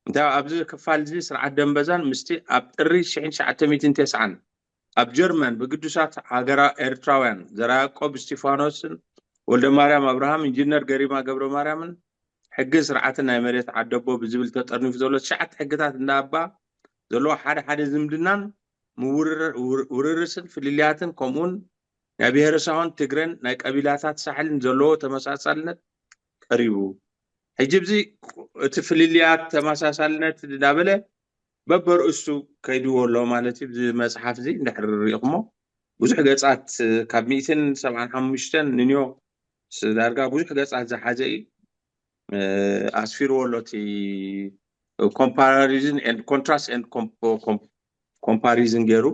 እንታይ ኣብዚ ክፋል እዚ ስርዓት ደንበዛን ምስቲ ኣብ ጥሪ ሽሕን ትሽዓተ ሚእትን ተስዓን ኣብ ጀርመን ብግዱሳት ሃገራ ኤርትራውያን ዘርኣያቆብ እስቲፋኖስን ወልደማርያም ኣብርሃም ኢንጂነር ገሪማ ገብረማርያምን ሕግን ስርዓትን ናይ መሬት ዓደቦ ብዝብል ተጠርኒፉ ዘሎ ትሽዓተ ሕግታት እንዳባ ዘለዎ ሓደ ሓደ ዝምድናን ምውርርስን ፍልልያትን ከምኡውን ናይ ብሄረሰባን ትግረን ናይ ቀቢላታት ሳሕልን ዘለዎ ተመሳሳልነት ቀሪቡ። ሕጂ ብዚ እቲ ፍልልያት ተመሳሳልነት እንዳበለ በበርእሱ ከይድዎ ኣሎ ማለት እዩ። እዚ መፅሓፍ እዚ እንድሕር ርኢኹሞ ብዙሕ ገፃት ካብ ሚእትን ሰብዓን ሓሙሽተን ንንዮ ዳርጋ ብዙሕ ገፃት ዝሓዘ እዩ። ኣስፊርዎ ኣሎ እቲ ኮምፓሪዝን ኤንድ ኮንትራስት ኤንድ ኮምፓሪዝን ገይሩ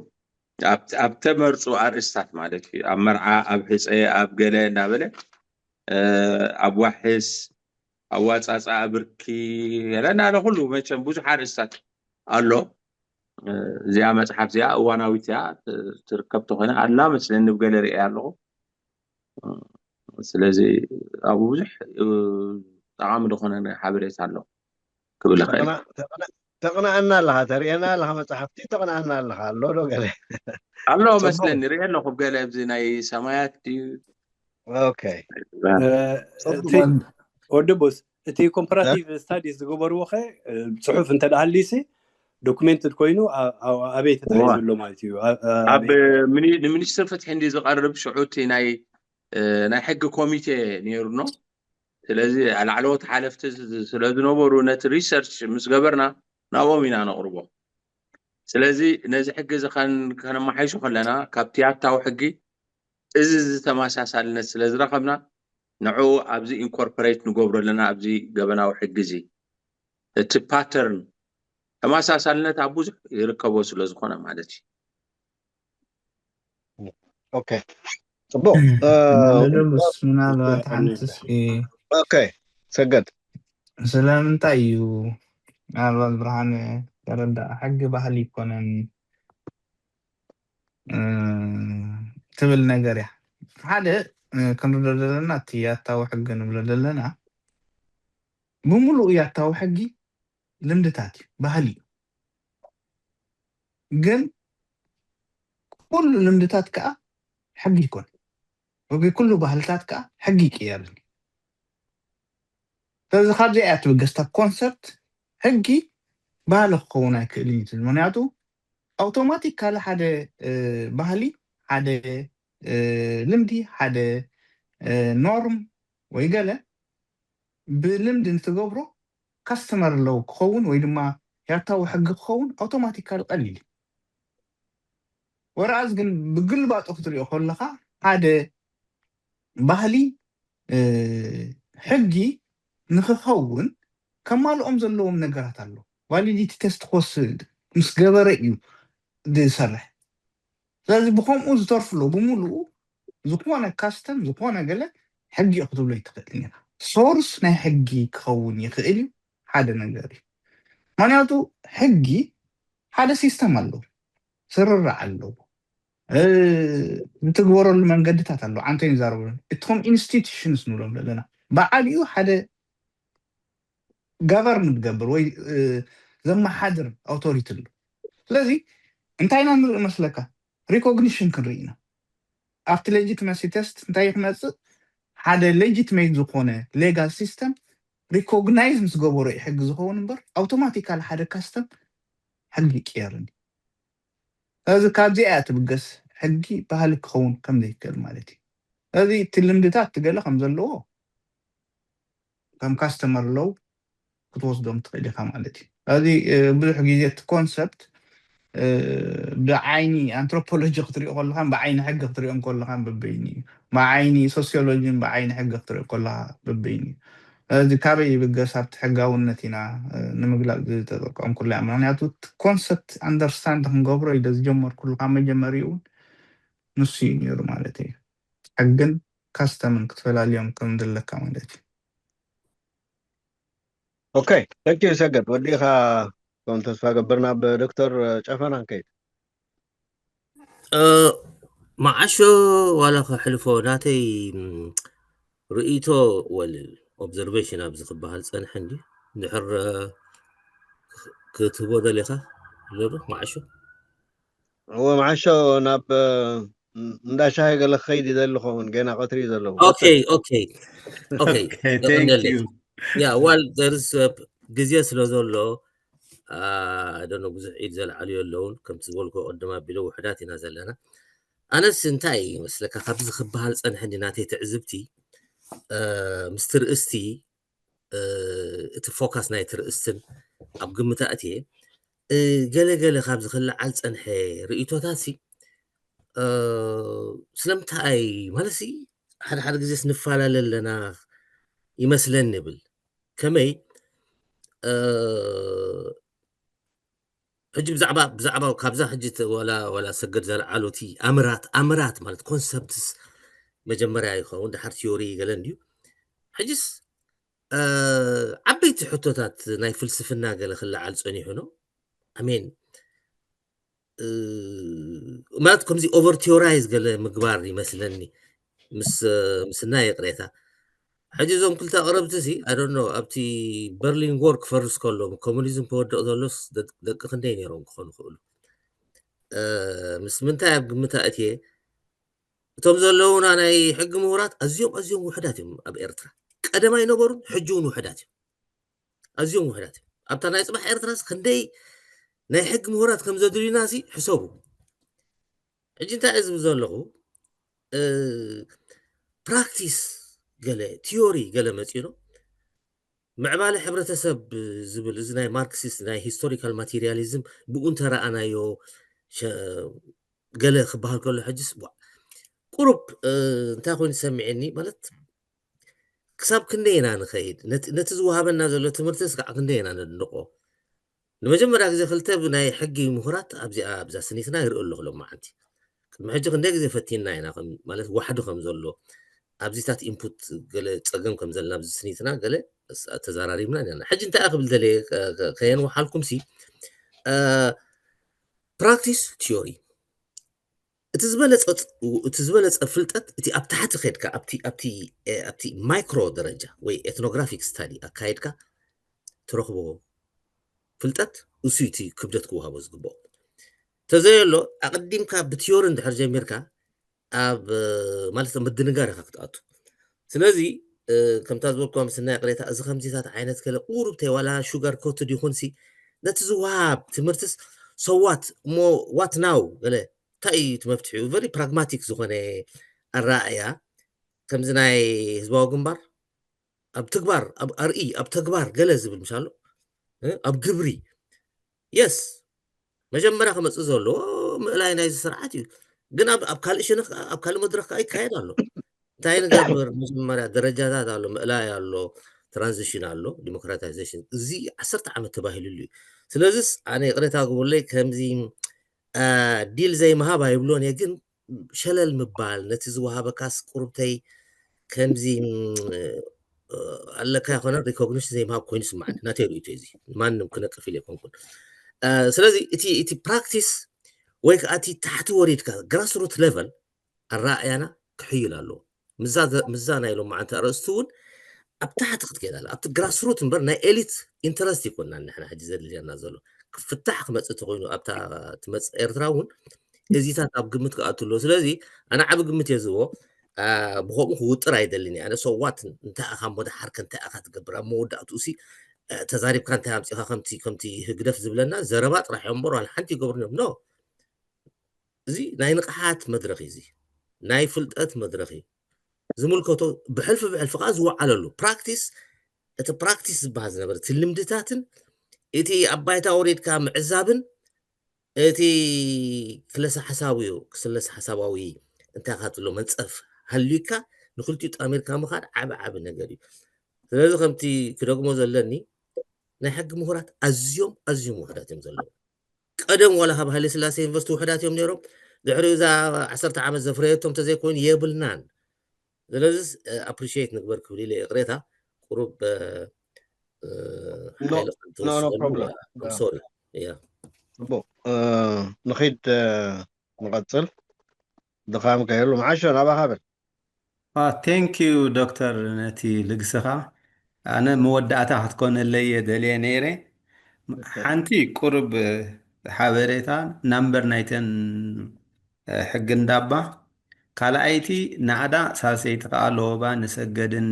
ኣብ ተመርፁ ኣርእስታት ማለት እዩ ኣብ መርዓ ኣብ ሕፀ ኣብ ገለ እንዳበለ ኣብ ዋሕስ ኣዋፃፃኣ ብርኪ ገለ እንዳለ ኩሉ መቸም ብዙሕ ኣርእስታት ኣሎ እዚኣ መፅሓፍ እዚኣ እዋናዊት እያ ትርከብ ተኮይና ኣላ መስለኒ ብገለ ርእያ ኣለኹ ስለዚ ኣብኡ ብዙሕ ጠቃሚ ዝኾነ ሓበሬታ ኣሎ ክብል እኽእል ተቕንኣና ኣለኻ ተርእየና ኣለኻ መፅሓፍቲ ተቕንኣና ኣለኻ ኣሎ ዶ ገለ ኣሎ መስለኒ ርኤ ኣለኹ ገለ ኣብዚ ናይ ሰማያት ድዩ ኦኬ ወዲ ቦስ እቲ ኮምፓራቲቭ ስታዲስ ዝገበርዎ ኸ ፅሑፍ እንተደሃልዩሲ ዶኩሜንትድ ኮይኑ ኣበይ ተታሒዙ ኣሎ ማለት እዩ። ኣብ ሚኒስትር ፍትሒ እንዲ ዝቀርብ ሽዑ እቲ ናይ ናይ ሕጊ ኮሚቴ ነይሩ ኖ። ስለዚ ላዕለዎት ሓለፍቲ ስለ ዝነበሩ ነቲ ሪሰርች ምስ ገበርና ናብኦም ኢና ነቕርቦ። ስለዚ ነዚ ሕጊ እዚ ከነመሓይሾ ከለና ካብቲ ያታዊ ሕጊ እዚ ዝተመሳሳልነት ስለ ዝረኸብና ንዕኡ ኣብዚ ኢንኮርፖሬት ንገብሮ ኣለና ኣብዚ ገበናዊ ሕጊ እዚ። እቲ ፓተርን ተመሳሳልነት ኣብ ብዙሕ ይርከቦ ስለ ዝኾነ ማለት እዩ። ኦኬ፣ ጽቡቅ። ምናልባት ሓንቲ ኦኬ፣ ሰገድ ስለምንታይ እዩ ምናልባት ብርሃን ተረዳእ ሕጊ ባህሊ ይኮነን ትብል ነገር እያ። ሓደ ክንርዶ ዘለና እቲ ያታዊ ሕጊ ንብሎ ዘለና ብምሉኡ ያታዊ ሕጊ ልምድታት እዩ፣ ባህሊ እዩ። ግን ኩሉ ልምድታት ከዓ ሕጊ ይኮን ወይ ኩሉ ባህልታት ከዓ ሕጊ ይቅየርን። ስለዚ ካብዚ እያ ትብገስታ ኮንሰፕት ሕጊ ባህሊ ክኸውን ኣይክእልን እዩ። ምክንያቱ ኣውቶማቲካሊ ሓደ ባህሊ ሓደ ልምዲ ሓደ ኖርም ወይ ገለ ብልምዲ ንትገብሮ ካስተመር ለው ክኸውን ወይ ድማ ያታዊ ሕጊ ክኸውን ኣውቶማቲካሊ ቀሊል እዩ። ወረኣዝ ግን ብግልባጡ ክትሪኦ ከለካ ሓደ ባህሊ ሕጊ ንክኸውን ከማልኦም ዘለዎም ነገራት ኣሎ። ቫሊዲቲ ቴስት ክወስድ ምስ ገበረ እዩ ዝሰርሕ። ስለዚ ብከምኡ ዝተርፉ ኣሎ ብምሉኡ ዝኾነ ካስተም ዝኾነ ገለ ሕጊ እዩ ክትብሎ ይትኽእል ኢና። ሶርስ ናይ ሕጊ ክኸውን ይኽእል እዩ ሓደ ነገር እዩ። ምክንያቱ ሕጊ ሓደ ሲስተም ኣለዎ፣ ስርርዕ ኣለዎ፣ ዝትግበረሉ መንገድታት ኣለዎ። ዓንተ ይዛረበሉ እትኹም ኢንስቲቱሽንስ ንብሎም ዘለና ብዓሊኡ ሓደ ጋቨርን ዝገብር ወይ ዘመሓድር ኣውቶሪቲ ኣሎ። ስለዚ እንታይ ኢና ንርኢ መስለካ? ሪኮግኒሽን ክንርኢ ኢና። ኣብቲ ሌጂትመሲ ቴስት እንታይ ክመፅእ ሓደ ሌጂትሜት ዝኾነ ሌጋል ሲስተም ሪኮግናይዝ ምስ ገበሮ እዩ ሕጊ ዝኸውን እምበር ኣውቶማቲካል ሓደ ካስተም ሕጊ ይቅየርን። ስለዚ ካብዚ እያ ትብገስ ሕጊ ባህሊ ክኸውን ከም ዘይክእል ማለት እዩ። ስለዚ እቲ ልምድታት ትገለ ከም ዘለዎ ከም ካስተመር ሎው ክትወስዶም ትኽእል ኢኻ ማለት እዩ። ስለዚ ብዙሕ ግዜ እቲ ኮንሰፕት ብዓይኒ ኣንትሮፖሎጂ ክትሪኦ ከለኻን ብዓይኒ ሕጊ ክትሪኦ ከለኻን በበይኒ እዩ። ብዓይኒ ሶሲዮሎጂን ብዓይኒ ሕጊ ክትሪኦ ከለኻ በበይኒ እዩ። ስለዚ ካበይ ይብገስ ኣብቲ ሕጋውነት ኢና ንምግላፅ ዝተጠቀምኩላ እያ። ምክንያቱ ኮንሰፕት ኣንደርስታንድ ክንገብሮ ኢለ ዝጀመርኩሉ ካብ መጀመሪኡ እውን ንሱ እዩ ነይሩ ማለት እዩ። ሕግን ካስተምን ክትፈላልዮም ከም ዘለካ ማለት እዩ። ኦኬ፣ ታንክ ዩ ሰገድ። ወዲእኻ ከም ተስፋ ገብር ናብ ዶክተር ጨፈና ንከይድ። መዓሾ ዋላ ከሕልፎ ናተይ ርእይቶ ወል ኦብዘርቬሽን ኣብዚ ክበሃል ፀንሐ እንዲ ድሕር ክትህቦ ደሊኻ ዘሎ መዓሾ እወ መዓሾ ናብ እንዳ ሻሂ ገለ ክኸይድ ይደሊ ኸውን ገና ቀትሪ እዩ ዘለዎ። ኦኬ ኦኬ ኦኬ Thank you. ያ ዋል ዘርስ ግዜ ስለ ዘሎ ኣደኖ ብዙሕ ኢድ ዘልዓሉ የለውን። ከምቲ ዝበልኮ ቅድም ኣቢሎ ውሕዳት ኢና ዘለና። ኣነስ እንታይ ይመስለካ ካብዚ ክበሃል ፀንሐ እንዲ ናተይ ትዕዝብቲ ምስቲ ርእስቲ እቲ ፎካስ ናይ ትርእስትን ኣብ ግምት ኣእትየ ገለገለ ካብ ዝክልዓል ፀንሐ ርእቶታት ሲ ስለምንታይ ማለት ሲ ሓደ ሓደ ግዜስ ንፈላለ ኣለና ይመስለኒ ይብል ከመይ ሕጂ ብዛዕባ ብዛዕባ ካብዛ ሕጂ ወላ ወላ ሰገድ ዘልዓሉ እቲ ኣምራት ኣምራት ማለት ኮንሰፕትስ መጀመርያ ይኸውን ድሓር ቲዮሪ ገለ እንድዩ ሕጅስ ዓበይቲ ሕቶታት ናይ ፍልስፍና ገለ ክለዓል ፀኒሑ ነው ኣሜን ማለት ከምዚ ኦቨር ቲዮራይዝ ገለ ምግባር ይመስለኒ ምስና ይቅሬታ ሕጂ እዞም ክልተ ኣቅረብቲ ሲ ኣደኖ ኣብቲ በርሊን ወር ክፈርስ ከሎ ኮሙኒዝም ክወደቅ ዘሎስ ደቂ ክንደይ ነይሮም ክኾኑ ክእሉ ምስ ምንታይ ኣብ ግምት ኣእትየ እቶም ዘለውና ናይ ሕጊ ምሁራት ኣዝዮም ኣዝዮም ውሕዳት እዮም ኣብ ኤርትራ ቀደም ኣይነበሩን ሕጂ እውን ውሕዳት እዮም ኣዝዮም ውሕዳት እዮም ኣብታ ናይ ፅባሕ ኤርትራስ ክንደይ ናይ ሕጊ ምሁራት ከም ዘድልዩና ሲ ሕሰቡ። ሕጂ እንታይ እየ ዝብል ዘለኹ? ፕራክቲስ ገለ፣ ቲዮሪ ገለ መፂኡ ነው። ምዕባለ ሕብረተሰብ ዝብል፣ እዚ ናይ ማርክሲስት ናይ ሂስቶሪካል ማቴሪያሊዝም ብኡ እንተረኣናዮ፣ ገለ ክበሃል ከሎ፣ ሕጅስ ቁሩብ እንታይ ኮይኑ ሰሚዕኒ ማለት፣ ክሳብ ክንደይ ኢና ንኸይድ? ነቲ ዝወሃበና ዘሎ ትምህርትስ ከዓ ክንደይ ኢና ነድንቆ? ንመጀመርያ ግዜ ክልተ ብናይ ሕጊ ምሁራት ኣብዚኣ ኣብዛ ስኒትና ይርኢ ኣለኹ ሎማዓንቲ። ቅድሚ ሕጂ ክንደይ ግዜ ፈቲና ኢና፣ ማለት ዋሕዲ ከም ዘሎ ኣብዚታት ኢንፑት ገለ ጸገም ከም ዘለና ኣብዚ ስኒትና ገለ ተዘራሪብና ነርና። ሕጂ እንታይ ክብል ደልየ ከየንውሓልኩም ሲ፣ ፕራክቲስ ቲዮሪ፣ እቲ ዝበለጸ እቲ ዝበለጸ ፍልጠት እቲ ኣብ ታሕቲ ከድካ ኣብቲ ኣብቲ ኣብቲ ማይክሮ ደረጃ ወይ ኤትኖግራፊክ ስታዲ ኣካየድካ ትረኽቦ ፍልጠት እሱ እቲ ክብደት ክወሃቦ ዝግብኦ። ተዘየሎ ኣቐዲምካ ብቲዮሪ እንድሕር ጀሚርካ ኣብ ማለት ምድንጋር ኢኻ ክትኣቱ። ስለዚ ከምታ ዝበልኩ ምስናይ ቅሬታ እዚ ከምዚታት ዓይነት ገለ ቁሩብ ተይ ዋላ ሹጋር ኮትድ ይኹን ሲ ነቲ ዝወሃብ ትምህርትስ ሰዋት እሞ ዋት ናው ገለ እንታይ እዩ እቲ መፍትሒኡ? ቨሪ ፕራግማቲክ ዝኾነ ኣረኣእያ ከምዚ ናይ ህዝባዊ ግንባር ኣብ ትግባር ኣብ ኣርኢ ኣብ ተግባር ገለ ዝብል ምሻሎ ኣብ ግብሪ የስ መጀመርያ ክመፅእ ዘለዎ ምእላይ ናይዚ ስርዓት እዩ። ግን ኣብ ካልእ ሸነኽ ኣብ ካልእ መድረክ ከዓ ይካየድ ኣሎ። እንታይ ንገብር? መጀመርያ ደረጃታት ኣሎ፣ ምእላይ ኣሎ፣ ትራንዚሽን ኣሎ፣ ዲሞክራታይዜሽን። እዚ ዓሰርተ ዓመት ተባሂሉሉ እዩ። ስለዚስ ኣነ ይቕሬታ ግበሩለይ ከምዚ ዲል ዘይምሃብ ኣይብሎን እየ፣ ግን ሸለል ምባል ነቲ ዝወሃበካስ ቁሩብተይ ከምዚ ኣለካ ይኮነ ሪኮግኒሽን ዘይምሃብ ኮይኑ ስማዓኒ። ናተይ ርእይቶ እዚ ማንም ክነቅፍ ኢለ ኣይኮንኩን። ስለዚ እቲ እቲ ፕራክቲስ ወይ ከዓ እቲ ታሕቲ ወሪድካ ግራስሩት ሌቨል ኣረኣእያና ክሕይል ኣለዎ። ምዛ ናይ ሎማዓንቲ ኣርእስቲ እውን ኣብ ታሕቲ ክትከይድ ኣለ ኣብቲ ግራስሩት እምበር ናይ ኤሊት ኢንተረስት ይኮና ንሕና ሕጂ ዘድልየና ዘሎ ክፍታሕ ክመፅእ ተኮይኑ ኣብታ ትመፅእ ኤርትራ እውን እዚታት ኣብ ግምት ክኣቱ ኣለዎ። ስለዚ ኣነ ዓቢ ግምት እየ ዝህቦ። ብከምኡ ክውጥር ኣይደልን እየ ኣነ። ሰዋት እንታይ ኢኻ እሞ ደሓርከ እንታይ ኢኻ ትገብር ኣብ መወዳእትኡ ሲ ተዛሪብካ እንታይ ኣምፂኻ ከምቲ ከምቲ ህግደፍ ዝብለና ዘረባ ጥራሕ እዮም እምበር ዋላ ሓንቲ ይገብሩን እዮም ኖ። እዚ ናይ ንቕሓት መድረኽ እዩ። እዚ ናይ ፍልጠት መድረኽ እዩ። ዝምልከቶ ብሕልፊ ብሕልፊ ከዓ ዝወዓለሉ ፕራክቲስ፣ እቲ ፕራክቲስ ዝበሃል ዝነበረ እቲ ልምድታትን እቲ ኣብ ባይታ ወሪድካ ምዕዛብን እቲ ክለሳ ሓሳብ እዩ። ክስለስ ሓሳባዊ እንታይ ካትሎ መንፀፍ ሃልዩካ ንክልቲኡ ጠሚርካ ምኻድ ዓቢ ዓቢ ነገር እዩ። ስለዚ ከምቲ ክደግሞ ዘለኒ ናይ ሕጊ ምሁራት ኣዝዮም ኣዝዮም ውሕዳት እዮም ዘለዉ። ቀደም ዋላ ካብ ሃይለ ስላሴ ዩኒቨርሲቲ ውሕዳት እዮም ነይሮም። ድሕሪኡ እዛ ዓሰርተ ዓመት ዘፍረየቶም ተዘይኮይኑ የብልናን። ስለዚ ኣፕሪሺየት ንግበር ክብል ኢለ ይቕሬታ ቁሩብ ሶሪ። ንኸይድ ንቐፅል ድኻም ከይህሉ መዓሾ ናባኻ በል። ቴንክ ዩ ዶክተር ነቲ ልግስኻ። ኣነ መወዳእታ ክትኮነለይ እየ ደልየ ነይረ። ሓንቲ ቁርብ ሓበሬታ ናምበር ናይተን ሕጊ እንዳባ፣ ካልኣይቲ ናዕዳ ሳልሰይቲ ከዓ ለወባ ንሰገድን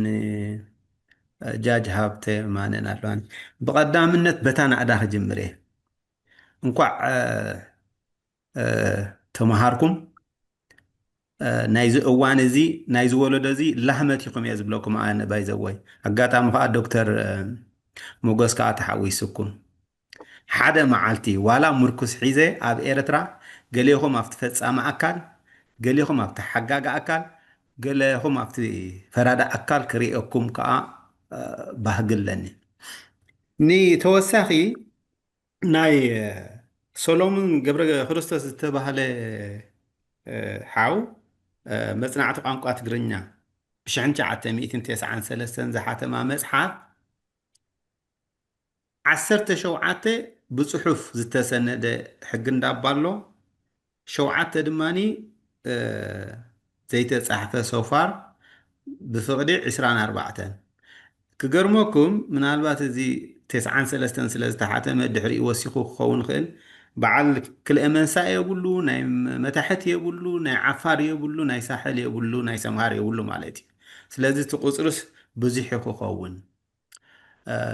ጃጅ ሃብተ ማነን ኣለዋን። ብቐዳምነት በታ ናዕዳ ክጅምር እየ። እንኳዕ ተምሃርኩም። ናይዚ እዋን እዚ ናይዚ ወለዶ እዚ ላህመት ኢኹም እየ ዝብለኩም ኣነ ባይዘወይ። ኣጋጣሚ ከዓ ዶክተር ሞጎስ ከዓ ተሓዊስኩም። ሓደ መዓልቲ ዋላ ምርኩስ ሒዘ ኣብ ኤርትራ ገሌኹም ኣብቲ ፈጻሚ ኣካል፣ ገሌኹም ኣብቲ ሓጋጊ ኣካል፣ ገሌኹም ኣብቲ ፈራዲ ኣካል ክርእየኩም ከዓ ባህጊ ኣለኒ። ንተወሳኺ ናይ ሰሎሞን ገብረ ክርስቶስ ዝተባህለ ሓው መጽናዕቲ ቋንቋ ትግርኛ ብሽሕን ትሽዓተ ሚእትን ተስዓን ሰለስተን ዝሓተማ መጽሓፍ ዓሰርተ ሸውዓተ ብጽሑፍ ዝተሰነደ ሕጊ እንዳባ ኣሎ። ሸውዓተ ድማኒ ዘይተጻሕፈ ሶፋር ብፍቕዲ ዕስራን ኣርባዕተን። ክገርመኩም ምናልባት እዚ ተስዓን ሰለስተን ስለ ዝተሓተመ ድሕሪኡ ወሲኹ ክኸውን ይኽእል። በዓል ክልኤ መንሳእ የብሉ፣ ናይ መታሕት የብሉ፣ ናይ ዓፋር የብሉ፣ ናይ ሳሕል የብሉ፣ ናይ ሰምሃር የብሉ ማለት እዩ። ስለዚ እቲ ቁፅርስ ብዙሕ እዩ ክኸውን።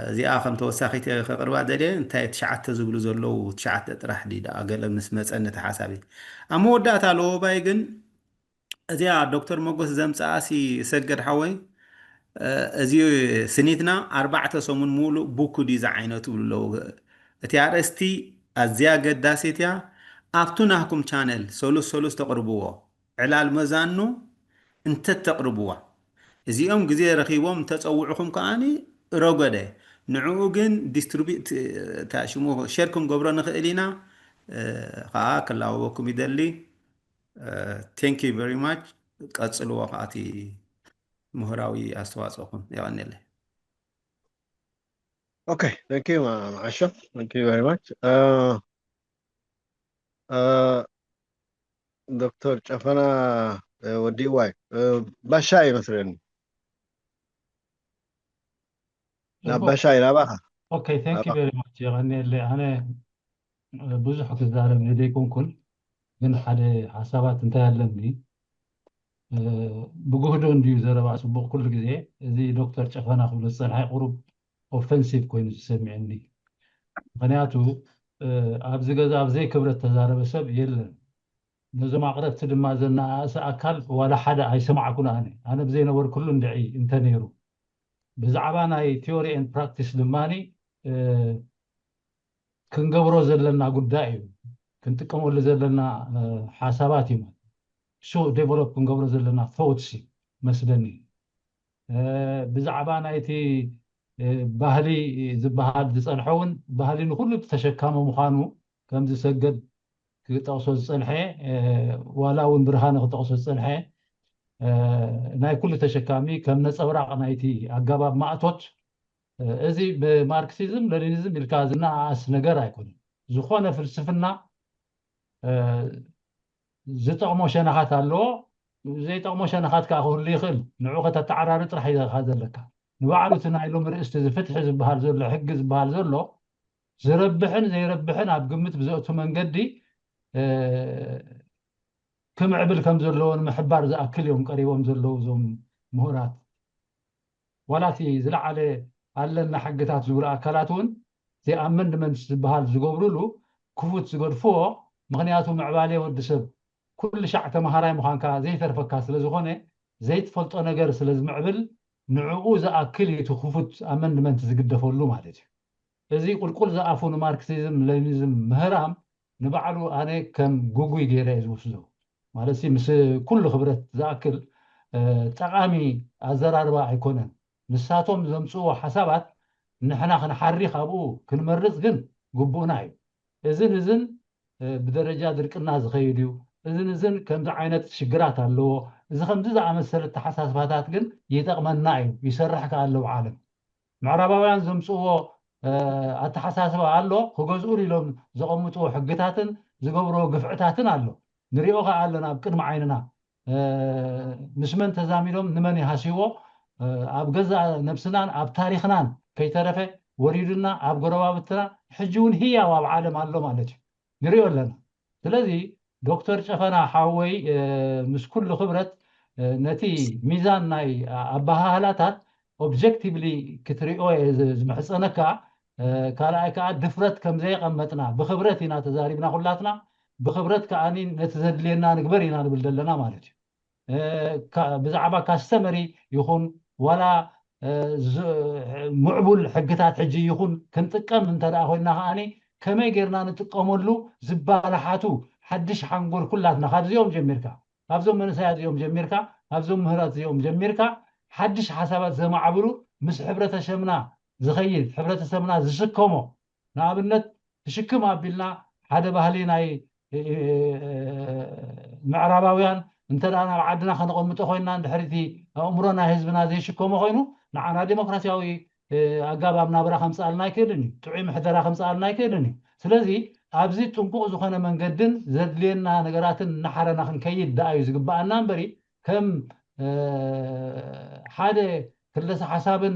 እዚኣ ከም ተወሳኺት ከቕርባ ደልየ። እንታይ ትሽዓተ ዝብሉ ዘለዉ፣ ትሽዓተ ጥራሕ ድዩ ደኣ ገለ ምስ መፀኒ እቲ ሓሳብ እዩ። ኣብ መወዳእታ ለወባይ ግን እዚኣ ዶክተር መጎስ ዘምፅኣሲ፣ ሰገድ ሓወይ፣ እዚ ስኒትና ኣርባዕተ ሰሙን ሙሉእ ቡኩ ድዩ ዝዓይነቱ ይብሉ ኣለዉ። እቲ ኣርእስቲ ኣዝያ ገዳሲት እያ። ኣብቱ ናህኩም ቻነል ሰሉስ ሰሉስ ተቕርብዎ፣ ዕላል መዛኑ እንተተቕርብዋ፣ እዚኦም ግዜ ረኺቦም እንተጸውዕኹም ከኣኒ ረጎደ። ንዕኡ ግን ዲስትሪቢዩት፣ እታ ሽሙ ሸር ክንገብሮ ንኽእል ኢና። ከዓ ክላወበኩም ይደሊ። Thank you very much። ቀጽልዎ ከዓ እቲ ምሁራዊ ኣስተዋፅኦኹም። የቐንየለይ። Okay, thank you, uh, Asha. Thank you very much. ዶክተር ጨፈና ወዲ ዋይ፣ ባሻ ይመስለኒ። ናብ ባሻ ናባኻ። Okay, thank you very much። የቐንየለይ። ኣነ ብዙሕ ክዛረብ ዘይኮንኩን፣ ግን ሓደ ሓሳባት እንታይ ኣለኒ፣ ብጉህዶ እንድዩ ዘረባ ጽቡቕ ኩሉ ግዜ። እዚ ዶክተር ጨፈና ክብሎ ዝጸንሐ ቁሩብ ኦፈንሲቭ ኮይኑ ዝሰሚዐኒ። ምኽንያቱ ኣብዚ ገዛ ኣብ ዘይክብረት ተዛረበ ሰብ የለን። ነዞም ኣቕረብቲ ድማ ዘነኣእሰ ኣካል ዋላ ሓደ ኣይሰማዕኩን። ኣነ ኣነ ብዘይነበርኩሉ እንድዒ እንተነይሩ፣ ብዛዕባ ናይ ቲዮሪ ኤንድ ፕራክቲስ ድማ ክንገብሮ ዘለና ጉዳይ እዩ፣ ክንጥቀመሉ ዘለና ሓሳባት እዩ። እሱ ዴቨሎፕ ክንገብሮ ዘለና ቶትስ እዩ መስለኒ። ብዛዕባ ናይቲ ባህሊ ዝበሃል ዝፀንሐ እውን፣ ባህሊ ንኩሉ ተሸካሚ ምዃኑ ከም ዝሰገድ ክጠቕሶ ዝፀንሐ፣ ዋላ እውን ብርሃነ ክጠቕሶ ዝፀንሐ፣ ናይ ኩሉ ተሸካሚ ከም ነፀብራቕ ናይቲ ኣገባብ ማእቶት፣ እዚ ብማርክሲዝም ሌኒኒዝም ኢልካ ዝነኣኣስ ነገር ኣይኮነን። ዝኾነ ፍልስፍና ዝጠቕሞ ሸነኻት ኣለዎ፣ ዘይጠቕሞ ሸነኻት ከዓ ክህሉ ይኽእል። ንዑ ከተተዓራሪ ጥራሕ ኢኻ ዘለካ። ንባዕሉ እቲ ናይ ሎሚ ርእስቲ እዚ ፍትሒ ዝበሃል ዘሎ፣ ሕጊ ዝበሃል ዘሎ ዝረብሕን ዘይረብሕን ኣብ ግምት ብዘእቱ መንገዲ ክምዕብል ከም ዘለዎ ንምሕባር ዝኣክል እዮም ቀሪቦም ዘለዉ እዞም ምሁራት። ዋላ እቲ ዝለዓለ ኣለና ሕግታት ዝብሉ ኣካላት እውን፣ እዚ ኣመንድመንት ዝበሃል ዝገብሩሉ ክፉት ዝገድፍዎ። ምኽንያቱ ምዕባለ ወዲ ሰብ ኩሉ ሻዕ ተምሃራይ ምዃንካ ዘይተርፈካ ስለ ዝኾነ፣ ዘይትፈልጦ ነገር ስለ ዝምዕብል፣ ንዕኡ ዝኣክል እዩ እቲ ክፉት ኣመንድመንት ዝግደፈሉ ማለት እዩ። እዚ ቁልቁል ዝኣፉ ንማርክሲዝም ሌኒኒዝም ምህራም ንባዕሉ ኣነ ከም ግጉይ ገይረ እየ ዝወስዶ። ማለት ምስ ኩሉ ክብረት ዝኣክል ጠቓሚ ኣዘራርባ ኣይኮነን። ንሳቶም ዘምፅዎ ሓሳባት ንሕና ክንሓሪ ካብኡ ክንመርፅ ግን ግቡእና እዩ። እዝን እዝን ብደረጃ ድርቅና ዝኸይድ እዩ። እዝን እዝን ከምዚ ዓይነት ሽግራት ኣለዎ። እዚ ከምዚ ዝኣመሰለ ኣተሓሳስባታት ግን ይጠቕመና እዩ፣ ይሰርሕ ከኣ ኣለዉ ዓለም። ምዕራባውያን ዘምፅእዎ ኣተሓሳስባ ኣሎ፣ ክገዝኡሉ ኢሎም ዘቐምጥዎ ሕግታትን ዝገብርዎ ግፍዕታትን ኣሎ። ንሪኦ ከኣ ኣለና ኣብ ቅድሚ ዓይንና። ምስ መን ተዛሚዶም ንመን ይሃስይዎ፣ ኣብ ገዛእ ነብስናን ኣብ ታሪኽናን ከይተረፈ ወሪዱና፣ ኣብ ጎረባብትና ሕጂ እውን ህያው ኣብ ዓለም ኣሎ ማለት እዩ። ንሪኦ ኣለና። ስለዚ ዶክተር ጨፈና ሓወይ፣ ምስ ኩሉ ክብረት፣ ነቲ ሚዛን ናይ ኣበሃህላታት ኦብጀክቲቭሊ ክትሪኦ እየ ዝምሕፀነካ። ካልኣይ ከዓ ድፍረት ከም ዘየቐመጥና፣ ብክብረት ኢና ተዛሪብና ኩላትና፣ ብክብረት ከዓኒ ነቲ ዘድልየና ንግበር ኢና ንብል ዘለና ማለት እዩ። ብዛዕባ ካስተመሪ ይኹን ዋላ ምዕቡል ሕግታት ሕጂ ይኹን ክንጥቀም እንተ ደኣ ኮይንና ከዓኒ ከመይ ጌርና ንጥቀመሉ ዝባላሓቱ ሓድሽ ሓንጎል ኩላትና ካብዚኦም ጀሚርካ፣ ካብዞም መንእሰያት እዚኦም ጀሚርካ፣ ካብዞም ምህራት እዚኦም ጀሚርካ ሓድሽ ሓሳባት ዘማዕብሉ ምስ ሕብረተሰብና ዝኸይድ፣ ሕብረተሰብና ዝስከሞ፣ ንኣብነት ትሽክም ኣቢልና ሓደ ባህሊ ናይ ምዕራባውያን እንተ ደኣ ናብ ዓድና ከነቐምጦ ኮይንና፣ እንድሕር እቲ ኣእምሮ ናይ ህዝብና ዘይሽከሞ ኮይኑ ንዓና ዴሞክራሲያዊ ኣጋባብ ናብራ ከምፅኣልና ኣይክእልን እዩ። ጥዑይ ምሕደራ ከምፅኣልና ኣይክእልን እዩ። ስለዚ ኣብዚ ጥንቁቕ ዝኾነ መንገድን ዘድልየና ነገራትን እናሓረና ክንከይድ ደኣ እዩ ዝግበኣና እምበሪ ከም ሓደ ክለሰ ሓሳብን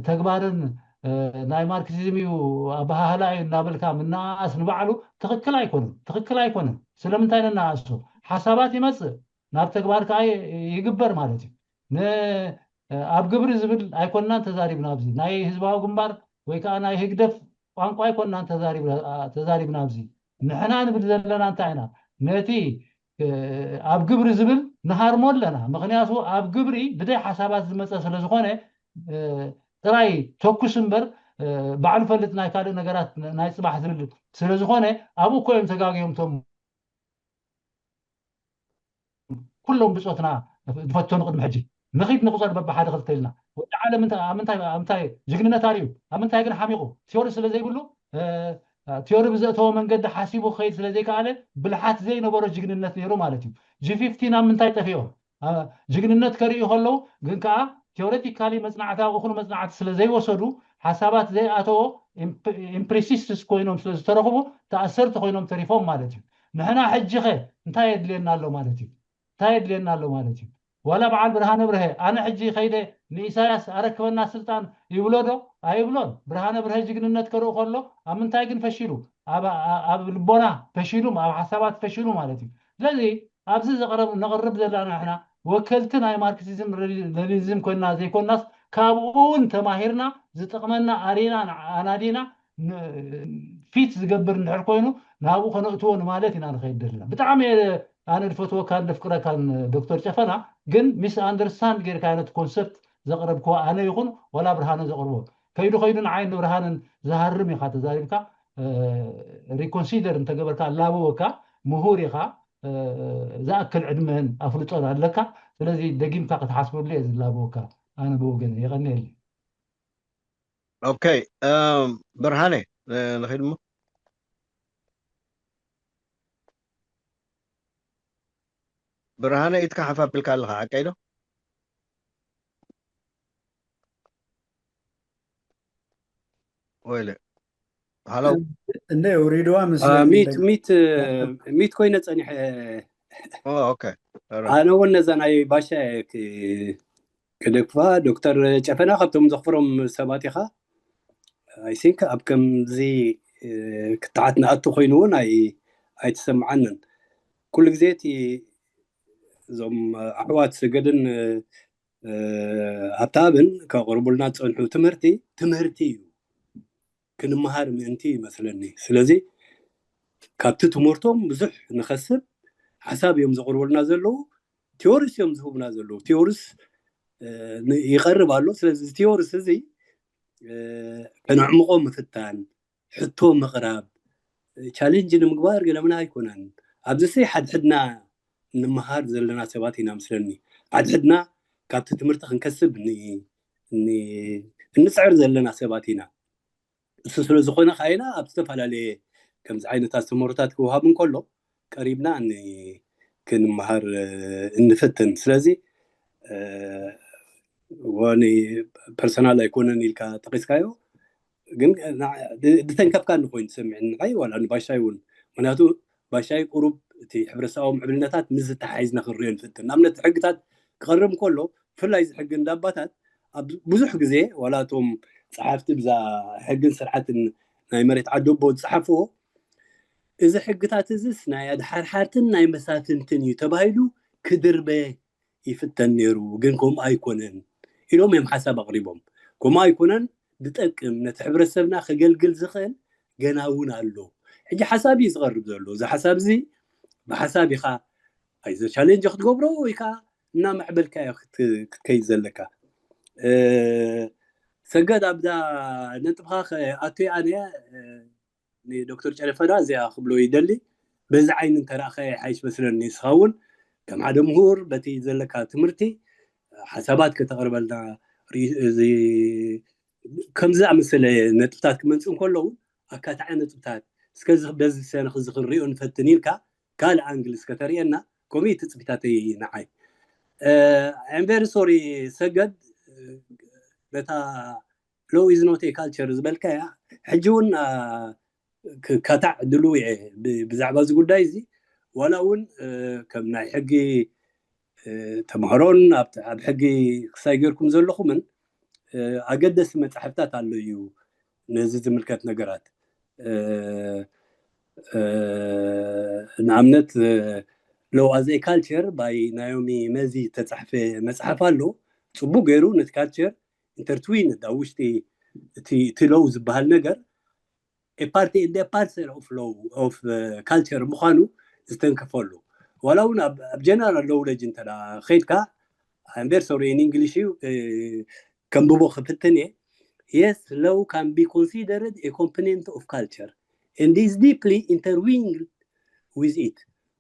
ተግባርን ናይ ማርክሲዝም እዩ ኣበሃህላ እዩ እናበልካ ምንኣኣስ ንባዕሉ ትኽክል ኣይኮነን፣ ትኽክል ኣይኮነን። ስለምንታይ ነናኣሱ ሓሳባት ይመፅእ ናብ ተግባር ከዓ ይግበር ማለት እዩ። ኣብ ግብሪ ዝብል ኣይኮንናን ተዛሪብና ኣብዚ ናይ ህዝባዊ ግንባር ወይ ከዓ ናይ ህግደፍ ቋንቋ ኣይኮንናን ተዛሪብና ኣብዚ። ንሕና ንብል ዘለና እንታይ ኢና? ነቲ ኣብ ግብሪ ዝብል ንሃርሞ ኣለና። ምክንያቱ ኣብ ግብሪ ብደይ ሓሳባት ዝመፀ ስለዝኾነ ጥራይ ተኩስ እምበር ባዕሉ ፈልጥ ናይ ካልእ ነገራት ናይ ፅባሕ ዝብል ስለዝኾነ ኣብኡ እኮ እዮም ተጋግዮም ቶም ኩሎም ብፆትና ዝፈተኑ ቅድሚ ሕጂ። ንኺድ ንቁፀር በብሓደ ክልተ ኢልና ወዲ ዓለም እንታይ ጅግንነት ኣርዩ ኣብ ምንታይ ግን ሓሚቑ ቲዮሪ ስለ ዘይብሉ ቲዮሪ ብዘእተዎ መንገዲ ሓሲቡ ክኸይድ ስለ ዘይከኣለ ብልሓት ዘይነበሮ ጅግንነት ነይሩ ማለት እዩ። ጂ ፊፍቲን ኣብ ምንታይ ጠፊኦም ጅግንነት ከርእዩ ከለዉ ግን ከዓ ቴዎሬቲካሊ መፅናዕታዊ እኹል መፅናዕቲ ስለ ዘይወሰዱ ሓሳባት ዘይኣተዎ ኢምፕሪሲስትስ ኮይኖም ስለ ዝተረኽቡ ተኣሰርቲ ኮይኖም ተሪፎም ማለት እዩ። ንሕና ሕጂ ኸ እንታይ የድልየና ኣሎ ማለት እዩ እንታይ የድልየና ኣሎ ማለት እዩ። ዋላ በዓል ብርሃነ ብርሀ ኣነ ሕጂ ከይደ ንኢሳያስ ኣረክበና ስልጣን ይብሎ ዶ ኣይብሎን። ብርሃነ ብርሀ ጅግንነት ከርእ ከሎ ኣብ ምንታይ ግን ፈሺሉ ኣብ ልቦና ፈሺሉ ኣብ ሓሳባት ፈሺሉ ማለት እዩ። ስለዚ ኣብዚ ዘቕረብ ነቕርብ ዘለና ንሕና ወከልቲ ናይ ማርክሲዝም ሌኒኒዝም ኮይና ዘይኮናስ ካብኡ እውን ተማሂርና ዝጠቕመና ኣሪና ኣናዲና ፊት ዝገብር እንድሕር ኮይኑ ናብኡ ከነእትዎ ንማለት ኢና ንኸይድ ዘለና። ብጣዕሚ ኣነ ዝፈትወካን ዘፍቅረካን ዶክተር ጨፈና ግን ሚስ ኣንደርስታንድ ጌርካ ነቲ ኮንሰፕት ዘቕረብክዎ ኣነ ይኹን ዋላ ብርሃነ ዘቕርቦ ከይዱ ከይዱ ንዓይን ንብርሃንን ዝሃርም ኢኻ ተዛሪብካ ሪኮንሲደር እንተገበርካ ላበወካ ምሁር ኢኻ ዝኣክል ዕድመን ኣፍልጦን ኣለካ። ስለዚ ደጊምካ ክትሓስበሉ እየ ዝላበወካ ኣነ ብወገን የቐንየልኝ። ኦኬ ብርሃነ ንኺድ ሞ ብርሃነ ኢትካ ሓፍ ኣቢልካ ኣለኻ ሓቀይ ዶ? ወይለ ሃሎ እንደ ውሪድዋ ምስ ሚት ሚት ሚት ኮይነ ፀኒሐ ኦኬ ኣነ እውን ነዛ ናይ ባሻ ክደግፋ ዶክተር ጨፈና ካብቶም ዘኽፍሮም ሰባት ኢኻ። I think ኣብ ከምዚ ክትዓት ንኣቱ ኮይኑ እውን ኣይተሰምዓንን። ኩሉ ግዜ እቲ እዞም ኣሕዋት ሰገድን ሃብተኣብን ከቕርቡልና ዝፀንሑ ትምህርቲ ትምህርቲ እዩ። ክንመሃር ምእንቲ ይመስለኒ። ስለዚ ካብቲ ትምህርቶም ብዙሕ ንኸስብ ሓሳብ እዮም ዘቕርቡልና ዘለዉ። ቲዮሪስ እዮም ዝህቡና ዘለዉ። ቲዮሪስ ይቐርብ ኣሎ። ስለዚ እዚ ቲዮሪስ እዚ ከነዕምቖ ምፍታን፣ ሕቶ ምቕራብ፣ ቻሌንጅ ንምግባር ገለምና ኣይኮነን። ኣብዚ ሰይ ሓድሕድና ንምሃር ዘለና ሰባት ኢና ምስለኒ። ሓድሕድና ካብቲ ትምህርቲ ክንከስብ እንፅዕር ዘለና ሰባት ኢና። እሱ ስለ ዝኾነ ካይና ኣብ ዝተፈላለየ ከምዚ ዓይነት ኣስተምህሮታት ክወሃብ እንከሎ ቀሪብና ክንመሃር እንፍትን። ስለዚ ወኒ ፐርሰናል ኣይኮነን ኢልካ ጠቂስካዮ፣ ግን ዝተንከፍካ እንኮይኑ ዝሰምዕኒ ንዓይ ዋላ ንባሻይ እውን። ምክንያቱ ባሻይ ቁሩብ እቲ ሕብረተሰባዊ ምዕብልነታት ምስ ዝተሓሒዝና ክንሪኦ ንፍትን። ንኣብነት ሕግታት ክቐርብ እንከሎ ብፍላይ እዚ ሕጊ እንዳባታት ኣብ ብዙሕ ግዜ ዋላ እቶም ጸሓፍቲ ብዛ ሕግን ስርዓትን ናይ መሬት ዓደቦ ዝጸሓፍዎ እዚ ሕግታት እዚስ ናይ ኣድሓርሓርትን ናይ መሳፍንትን እዩ ተባሂሉ ክድርበ ይፍተን ነይሩ፣ ግን ከምኡ ኣይኮነን ኢሎም እዮም ሓሳብ ኣቕሪቦም። ከምኡ ኣይኮነን፣ ዝጠቅም ነቲ ሕብረተሰብና ከገልግል ዝኽእል ገና እውን ኣሎ። ሕጂ ሓሳብ እዩ ዝቐርብ ዘሎ። እዚ ሓሳብ እዚ ብሓሳብ ኢኻ ኣይዘ ቻሌንጅ ክትገብሮ ወይ ከዓ እናማዕበልካ ክትከይድ ዘለካ። ሰገድ ኣብዛ ነጥብኻ ኣቶ ኣነ ንዶክተር ጨረፈዳ እዚኣ ክብሎ ይደሊ። በዚ ዓይኒ እንተረእኸ ይሓይሽ መስለኒ። ንስኻ እውን ከም ሓደ ምሁር በቲ ዘለካ ትምህርቲ ሓሳባት ከተቕርበልና ከምዚ ዝኣመሰለ ነጥብታት ክመንፅእ እንከለዉ ኣካታዒ ነጥብታት እስከ በዚ ሰነ ክዚ ክንሪኦ ንፈትን ኢልካ ካልእ ኣንግል እስከ ተርእየና። ከምኡ ትፅቢታተይ ንዓይ። I'm very sorry ሰገድ ነታ law is not a culture ዝበልካያ ሕጂ እውን ክካታዕ ድልው እየ ብዛዕባ እዚ ጉዳይ እዚ። ዋላ እውን ከም ናይ ሕጊ ተምሃሮን ኣብ ሕጊ ክሳይ ገይርኩም ዘለኹምን ኣገደሲ መፃሕፍታት ኣሎ እዩ ነዚ ዝምልከት ነገራት። ንኣብነት law as a culture by ናዮሚ መዚ ተፃሕፈ መፅሓፍ ኣሎ። ጽቡቅ ገይሩ ነቲ ካልቸር ኢንተርትዊን ኣብ ውሽጢ እቲ እቲ ሎው ዝበሃል ነገር a party and a parcel of law of culture ምዃኑ ዝተንከፈሉ። ዋላ እውን ኣብ general knowledge እንተ ከይድካ I'm very sorry in English እዩ ከንብቦ ክፍትን እየ. Yes, law can be considered a component of culture and is deeply intertwined with it,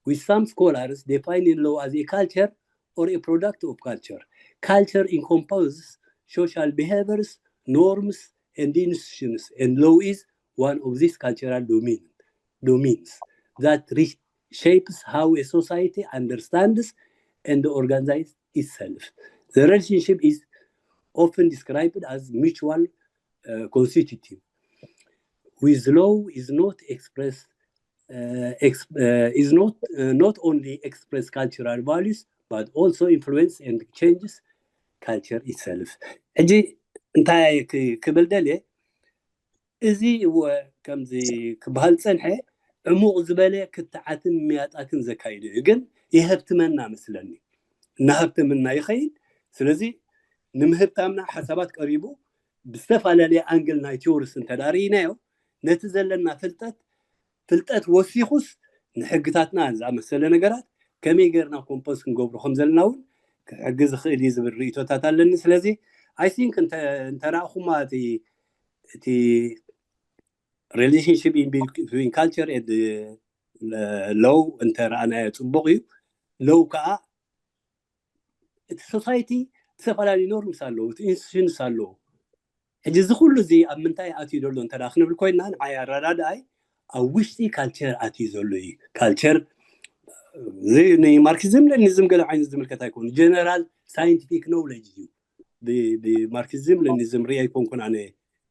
with some scholars defining law as a culture or a product of culture. Culture encompasses social behaviors, norms, and institutions, and law is one of these cultural domain, domains that reshapes how a society understands and organizes itself. The relationship is often described as mutual uh, constitutive, with law is not expressed uh, exp- uh, is not uh, not only express cultural values but also influence and changes culture itself. ሕጂ እንታይ ክብል ደልየ፣ እዚ እወ ከምዚ ክበሃል ዝጸንሐ ዕሙቕ ዝበለ ክትዓትን ምያጣትን ዘካይዱ እዩ። ግን ይሀብትመና መስለኒ፣ እናሀብተመና ይኸይድ። ስለዚ ንምህብታምና ሓሳባት ቀሪቡ ብዝተፈላለየ ኣንግል ናይ ቲዎሪስ እንተ ርኢናዮ ነቲ ዘለና ፍልጠት ፍልጠት ወሲኹስ ንሕግታትና ዝኣመሰለ ነገራት ከመይ ጌርና ኮምፖዝ ክንገብሮ ከም ዘለና እውን ክሕግዝ ዝኽእል እዩ ዝብል ርእቶታት ኣለኒ። ስለዚ I think እንተ እንተ ረኣኹማ እቲ እቲ relationship in between culture and law እንተ ረኣናዮ ጽቡቕ እዩ። ሎው ከዓ እቲ ሶሳይቲ ዝተፈላለዩ ኖርምስ ኣለዎ፣ እቲ ኢንስቲቱሽንስ ኣለዎ። ሕጂ እዚ ኩሉ እዚ ኣብ ምንታይ ኣትዩ ዘሎ እንተ ክንብል ኮይና ንዓይ ኣረዳድኣይ ኣብ ውሽጢ ካልቸር ኣትዩ ዘሎ እዩ። ካልቸር እዚ ንማርክሲዝም ለኒዝም ገለ ዓይነት ዝምልከት ኣይኮኑ፣ ጀነራል ሳይንቲፊክ ኖውለጅ እዩ። ብማርክሲዝም ለኒዝም ርኢ ኣይኮንኩን ኣነ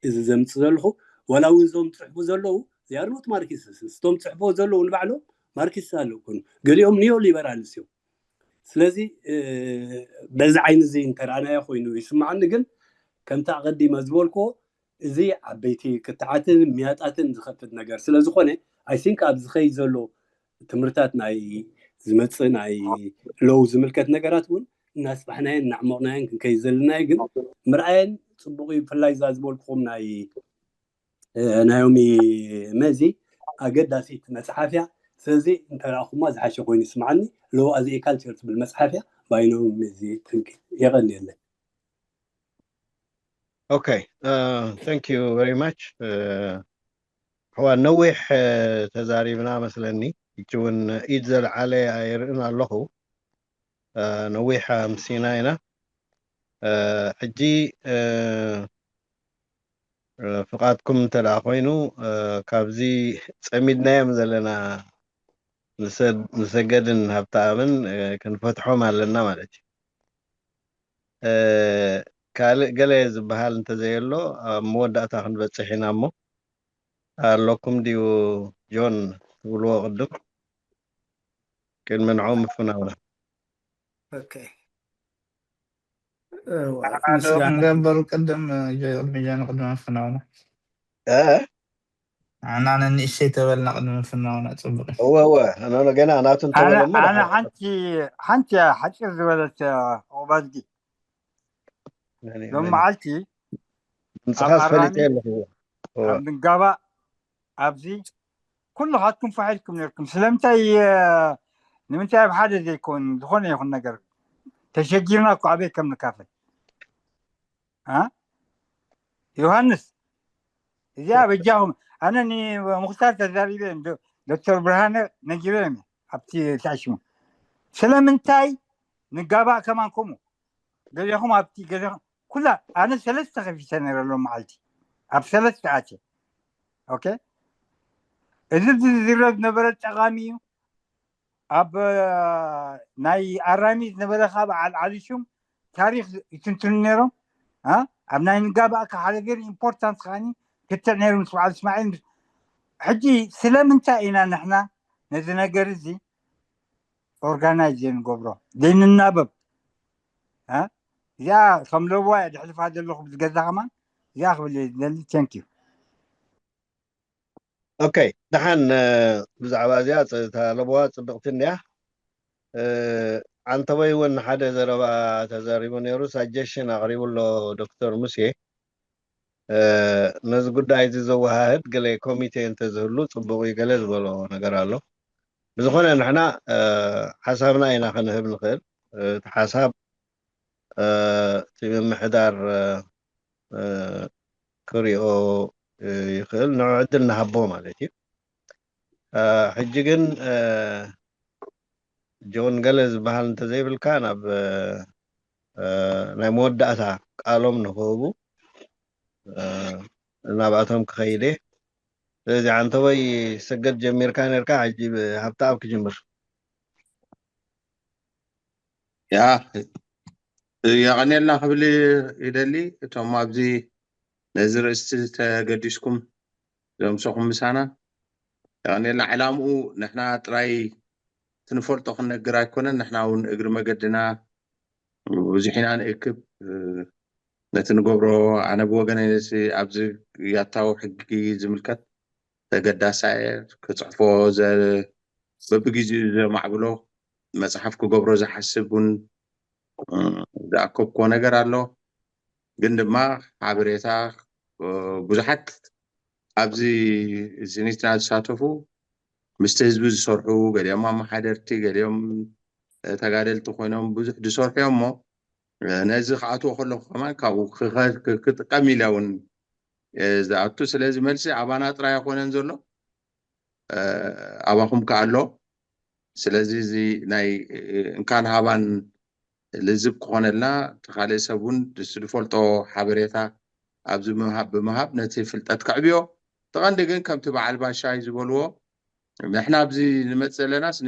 እዚ ዘምፅ ዘለኹ። ዋላ እውን እዞም ፅሕፉ ዘለዉ ዚኣርኖት ማርክሲስት እቶም ፅሕፎ ዘለዉ ንባዕሎም ማርክሲስት ኣለኩን፣ ገሊኦም ኒዮ ሊበራልስ እዮም። ስለዚ በዚ ዓይኒ እዚ እንተረኣናዮ ኮይኑ ይስማዓኒ። ግን ከምቲ ኣቐዲመ ዝበልክዎ እዚ ዓበይቲ ክትዓትን ምያጣትን ዝኸፍት ነገር ስለ ዝኾነ I think ኣብ ዝኸይድ ዘሎ ትምህርታት ናይ ዝመፅእ ናይ ሎው ዝምልከት ነገራት እውን እናስፋሕናዮን እናዕሞቕናዮን ክንከይድ ዘለናዮ ግን ምርኣየን ፅቡቕ እዩ። ብፍላይ እዛ ዝበልኩኹም ናይ ናዮሚ መዚ ኣገዳሲት መፅሓፍ እያ። ስለዚ እንተረኣኹማ ዝሓሸ ኮይኑ ይስምዓኒ። ሎው ኣዝ ኤ ካልቸር ትብል መፅሓፍ እያ ባይ ናዮሚ መዚ። ትንኪ የቐንየለይ። Okay, uh, thank you very much. ኣሕዋት ነዊሕ ተዛሪብና መስለኒ። ሕጂ እውን ኢድ ዘልዓለ ኣይርእን ኣለኹ። ነዊሕ ኣምሲና ኢና። ሕጂ ፍቓድኩም እንተ ደኣ ኮይኑ ካብዚ ጸሚድናዮም ዘለና ንሰገድን ሃብተኣብን ክንፈትሖም ኣለና ማለት እዩ። ካልእ ገለ ዝበሃል እንተዘየሎ ኣብ መወዳእታ ክንበጽሕ ኢና እሞ ኣለኩም ድዩ ጆን ትብልዎ ቅድም ቅድሚ ንዕኡ ምፍናውና። ኦኬ ንገበሩ ቅድም ቅድሚ ጆን ቅድሚ ምፍናውና ኣና ንእሽተይ ተበልና ቅድሚ ምፍናውና ጽቡቅ እወ እወ ኣነ ገና ናቱ ኣነ ሓንቲ ሓንቲ ሓፂር ዝበለት ዑቅባዝጊ ሎም መዓልቲ ምፅኻስ ፈሊጠ ኣለኹ ኣብ ምጋባእ ኣብዚ ኩልኻትኩም ፋሕ ኢልኩም ነርኩም ስለምንታይ ንምንታይ ኣብ ሓደ ዘይኮን ዝኾነ ይኹን ነገር ተሸጊርና እኮ ኣበይ ከም ንካፈል ዮሃንስ እዚኣ በጃኹም ኣነ ንሙክታር ተዛሪበ ዶክተር ብርሃነ ነጊረ እዮም ኣብቲ ተኣሽሙ ስለምንታይ ንጋባእ ከማን ከምኡ ገሌኹም ኣብቲ ገሌኹም ኩላ ኣነ ሰለስተ ከፊተ ነረ ሎም መዓልቲ ኣብ ሰለስተ ኣትየ ኦኬ እዚ ዝዝረብ ነበረ ጠቓሚ እዩ ኣብ ናይ ኣራሚ ዝነበረ ካብ ዓልዓሊ ሹም ታሪክ ይትንትኑ ነይሮም ኣብ ናይ ንጋባእ ሓደ ገር ኢምፖርታንት ከዓኒ ክትዕ ነይሩ ምስ በዓል እስማዒል ሕጂ ስለምንታይ ኢና ንሕና ነዚ ነገር እዚ ኦርጋናይዝ ዘይንገብሮ ዘይንናበብ እዚኣ ከም ለብዋ እየ ድሕልፋ ዘለኹ ብዝገዛ ከማን እዚኣ ክብል እየ ዝደሊ thank you okay ደሓን ብዛዕባ እዚኣ እታ ለብዋ ፅብቕቲ እንድያ ዓንተቦይ እውን ሓደ ዘረባ ተዛሪቡ ነይሩ፣ ሳጀሽን ኣቕሪቡ ኣሎ ዶክተር ሙሴ። ነዚ ጉዳይ እዚ ዘወሃህድ ገለ ኮሚቴ እንተዝህሉ ፅቡቕ እዩ ገለ ዝበሎ ነገር ኣሎ። ብዝኾነ ንሕና ሓሳብና ኢና ክንህብ ንኽእል። እቲ ሓሳብ እቲ ምምሕዳር ክሪኦ ይኽእል፣ ንዑ ዕድል ንሃቦ ማለት እዩ። ሕጂ ግን ጆን ገለ ዝበሃል እንተዘይብልካ ናብ ናይ መወዳእታ ቃሎም ንክህቡ ናብኣቶም ክኸይድ እየ። ስለዚ ዓንተቦይ ሰገድ ጀሚርካ ነርካ፣ ሕጂ ሃብተኣብ ክጅምር። ያ የቐንየልና ክብል ይደሊ። እቶም ኣብዚ ነዚ ርእስቲ ተገዲስኩም ዘምሰኹም ምሳና የቐንየልና። ዕላምኡ ንሕና ጥራይ ትንፈልጦ ክንነግር ኣይኮነን፣ ንሕና እውን እግሪ መገድና ብዙሕ ኢና ንእክብ። ነቲ ንገብሮ ኣነ ብወገነይ ነቲ ኣብዚ ያታዊ ሕጊ ዝምልከት ተገዳሳየ ክፅሕፎ በብግዜኡ ዘማዕብሎ መፅሓፍ ክገብሮ ዝሓስብ እውን ዝኣከብኮ ነገር ኣሎ። ግን ድማ ሓበሬታ ብዙሓት ኣብዚ ዝኒትና ዝሳተፉ ምስቲ ህዝቢ ዝሰርሑ ገሊኦም ኣመሓደርቲ ገሊኦም ተጋደልቲ ኮይኖም ብዙሕ ዝሰርሑ እዮም እሞ ነዚ ክኣትዎ ከለኩ ከማን ካብኡ ክጥቀም ኢለ እውን ዝኣቱ። ስለዚ መልሲ ኣባና ጥራይ ኣይኮነን ዘሎ፣ ኣባኹም ከኣ ኣሎ። ስለዚ እዚ ናይ እንካን ሃባን ልዝብ ክኾነልና እቲ ካልእ ሰብ እውን ዝፈልጦ ሓበሬታ ኣብዚ ብምሃብ ነቲ ፍልጠት ከዕብዮ። ተቐንዲ ግን ከምቲ በዓል ባሻይ ዝበልዎ ንሕና ኣብዚ ንመፅ ዘለናስ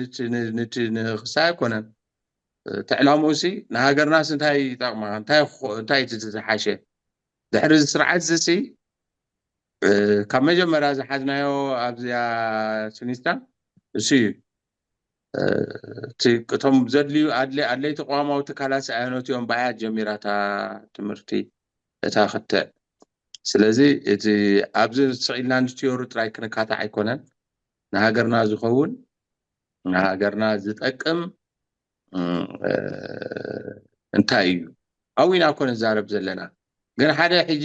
ንክሳይ ኣይኮነን። ተዕላምኡ ሲ ንሃገርናስ እንታይ ይጠቕማ እንታይ እዩ ዝሓሸ? ድሕሪ እዚ ስርዓት እዚ ሲ ካብ መጀመርያ ዝሓዝናዮ ኣብዚኣ ስኒስታ እሱ እዩ። እቶም ዘድልዩ ኣድለይቲ ቅዋማዊ ትካላት ኣየኖት እዮም ብኣያት ጀሚራ እታ ትምህርቲ እታ ክትዕ። ስለዚ እቲ ኣብዚ ስቕ ኢልና ንትዮሪ ጥራይ ክንካታዕ ኣይኮነን፣ ንሃገርና ዝኸውን ንሃገርና ዝጠቅም እንታይ እዩ ኣብኡ ኢና እኮ ንዛረብ ዘለና። ግን ሓደ ሕጂ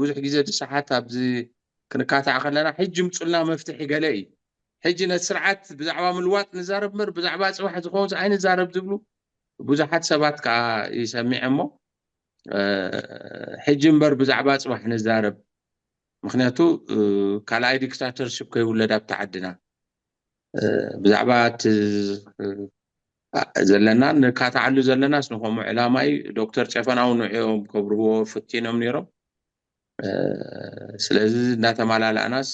ብዙሕ ግዜ ድሰሓት ኣብዚ ክንካታዕ ከለና ሕጂ ምፁልና መፍትሒ ገለ እዩ። ሕጂ ነቲ ስርዓት ብዛዕባ ምልዋጥ ንዛረብ እምበር ብዛዕባ ፅባሕ ዝኸውን ኣይንዛረብ ዝብሉ ብዙሓት ሰባት ከዓ ይሰሚዐ እሞ ሕጂ እምበር ብዛዕባ ፅባሕ ንዛረብ። ምክንያቱ ካልኣይ ዲክታተርሽፕ ከይውለድ ኣብቲ ዓድና ብዛዕባ እቲ ዘለና ንካትዓሉ ዘለናስ ንከምኡ ዕላማ እዩ። ዶክተር ጨፈናው ንዕኦም ከብርህዎ ፈቲኖም ነይሮም። ስለዚ እናተመላላእናስ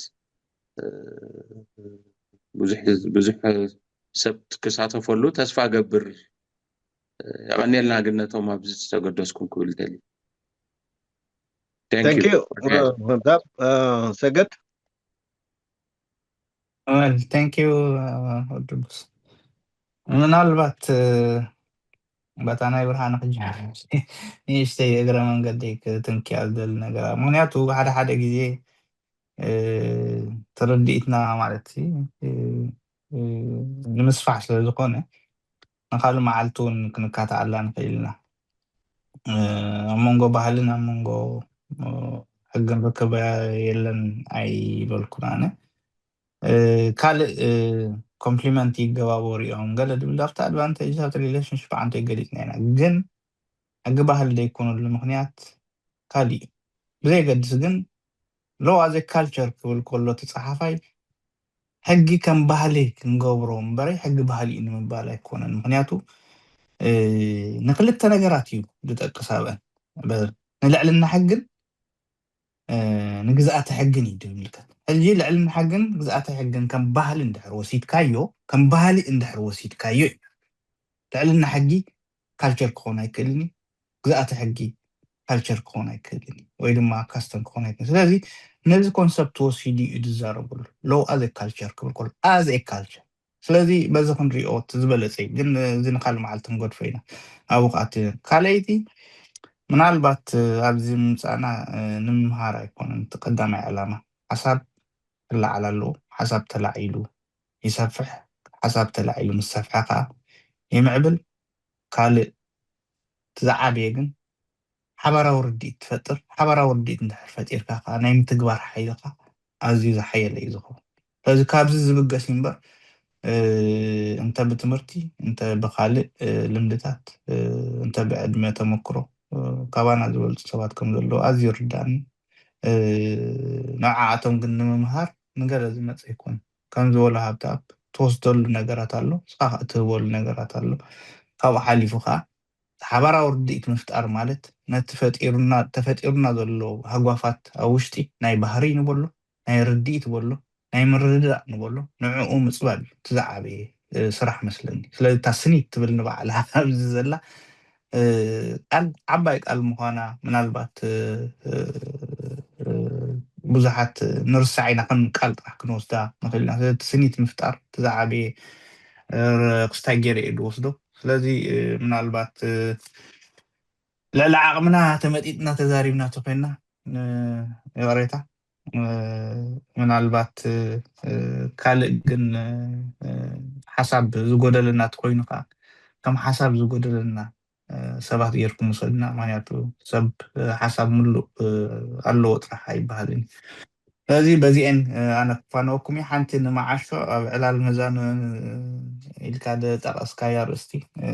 ብዙሕ ሰብ ክሳተፈሉ ተስፋ ገብር። የቐንየልና ግን ነቶም ኣብዚ ዝተገደስኩም ክብል ደሊ። ሰገድ well thank you ወድቡስ ምናልባት በታ ናይ ብርሃን ክጅ ንእሽተይ እግረ መንገዲ ክትንክያ ዝደሊ ነገር ምክንያቱ ሓደ ሓደ ግዜ ትርድኢትና ማለት ንምስፋሕ ስለ ዝኾነ ንካልእ መዓልቲ እውን ክንካተኣላ ንኽእል ኢና ኣብ መንጎ ባህልን ኣብ መንጎ ሕግን ርክብ የለን ኣይበልኩን ኣነ ካልእ ኮምፕሊመንት ይገባበሩ እዮም ገለ ድብል ኣብቲ ኣድቫንቴጅ ኣብቲ ሪሌሽንሽፕ ዓንተ ገሊፅና ኢና ግን ሕጊ ባህል ዘይኮነሉ ምክንያት ካልእ እዩ ብዘየገድስ ግን ሎ ኣዘ ካልቸር ክብል ከሎ እቲ ፀሓፋይ ሕጊ ከም ባህሊ ክንገብሮ እምበረይ ሕጊ ባህሊ እዩ ንምባል ኣይኮነን ምክንያቱ ንክልተ ነገራት እዩ ዝጠቅስ ኣብአን ንልዕልና ሕግን ንግዝኣተ ሕግን እዩ ዝምልከት ሕጂ ልዕልና ሕግን ግዝኣተ ሕግን ከም ባህሊ እንድሕር ወሲድካዮ ከም ባህሊ እንድሕር ወሲድካዮ እዩ ልዕልና ሕጊ ካልቸር ክኾን ኣይክእልን እዩ ግዝኣተ ሕጊ ካልቸር ክኾን ኣይክእልን እዩ ወይ ድማ ካስተም ክኾን ኣይክእል ስለዚ ነዚ ኮንሰፕት ወሲዱ እዩ ዝዛረበሉ ሎው ኣዘ ካልቸር ክብል ከሎ ኣዘ ካልቸር ስለዚ በዚ ክንሪኦ ዝበለፀ እዩ ግን እዚ ንካል መዓልቲ ክንገድፎ ኢና ኣብኡ ከኣት ካልኣይቲ ምናልባት ኣብዚ ምምፃእና ንምምሃር ኣይኮነን እቲ ቀዳማይ ዕላማ ሓሳብ ክለዓል ኣለዎ ሓሳብ ተላዒሉ ይሰፍሕ ሓሳብ ተላዒሉ ምስ ሰፍሐ ከዓ ይምዕብል ካልእ እቲ ዝዓበየ ግን ሓባራዊ ርድኢት ትፈጥር። ሓባራዊ ርድኢት እንድሕር ፈጢርካ ከዓ ናይ ምትግባር ሓይልካ ኣዝዩ ዝሓየለ እዩ ዝኸውን። ስለዚ ካብዚ ዝብገስ እዩ እምበር፣ እ፣ እንተ ብትምህርቲ፣ እንተ ብኻልእ፣ እ፣ ልምድታት፣ እ፣ እንተ ብዕድመ ተመክሮ፣ እ፣ ካባና ዝበልፁ ሰባት ከም ዘለዉ ኣዝዩ ይርዳእኒ። እ፣ ንዓኣቶም ግን ንምምሃር ንገለ ዝመፀ ኣይኮነ። ከም ዝበሎ ሃብተኣብ ትወስደሉ ነገራት ኣሎ፣ ንስኻ ከዓ እትህበሉ ነገራት ኣሎ። ካብኡ ሓሊፉ ከዓ ሓባራዊ ርድኢት ምፍጣር ማለት ነቲ ፈጢሩና፣ ተፈጢሩና ዘሎ ሃጓፋት ኣብ ውሽጢ ናይ ባህሪ ንበሎ፣ ናይ ርድኢት በሎ፣ ናይ ምርድዳእ ንበሎ፣ ንዕኡ ምፅባብ እዩ እቲ ዝዓበየ፣ እ፣ ስራሕ መስለኒ። ስለዚ እታ ስኒት ትብል ንባዕላ ኣብዚ ዘላ፣ እ፣ ቃል ዓባይ ቃል ምዃና ምናልባት፣ እ፣ እ፣ እ፣ ብዙሓት ንርሳዕ ኢና፣ ከም ቃል ጥራሕ ክንወስዳ ንኽእል ኢና። ስለዚ እቲ ስኒት ምፍጣር እቲ ዝዓበየ፣ እ፣ ክስታይ ገይረ እየ ዝወስዶ። ስለዚ፣ እ፣ ምናልባት፣ እ፣ ልዕሊ ዓቕምና ተመጢጥና ተዛሪብና ተኮይንና፣ እ፣ ይቕሬታ። እ፣ ምናልባት፣ እ፣ ካልእ ግን፣ እ፣ ሓሳብ ዝጎደለና ተኮይኑ ከዓ ከም ሓሳብ ዝጎደለና፣ እ፣ ሰባት ጌርኩም ውሰድና። ምክንያቱ ሰብ፣ እ፣ ሓሳብ ምሉእ፣ እ፣ ኣለዎ ጥራሕ ኣይበሃልን እዩ። ስለዚ በዚኤን፣ እ፣ ኣነ ክፋነወኩም እየ። ሓንቲ ንመዓሾ ኣብ ዕላል መዛኑ፣ እ፣ ኢልካ ዝጠቐስካያ ኣርእስቲ፣ እ፣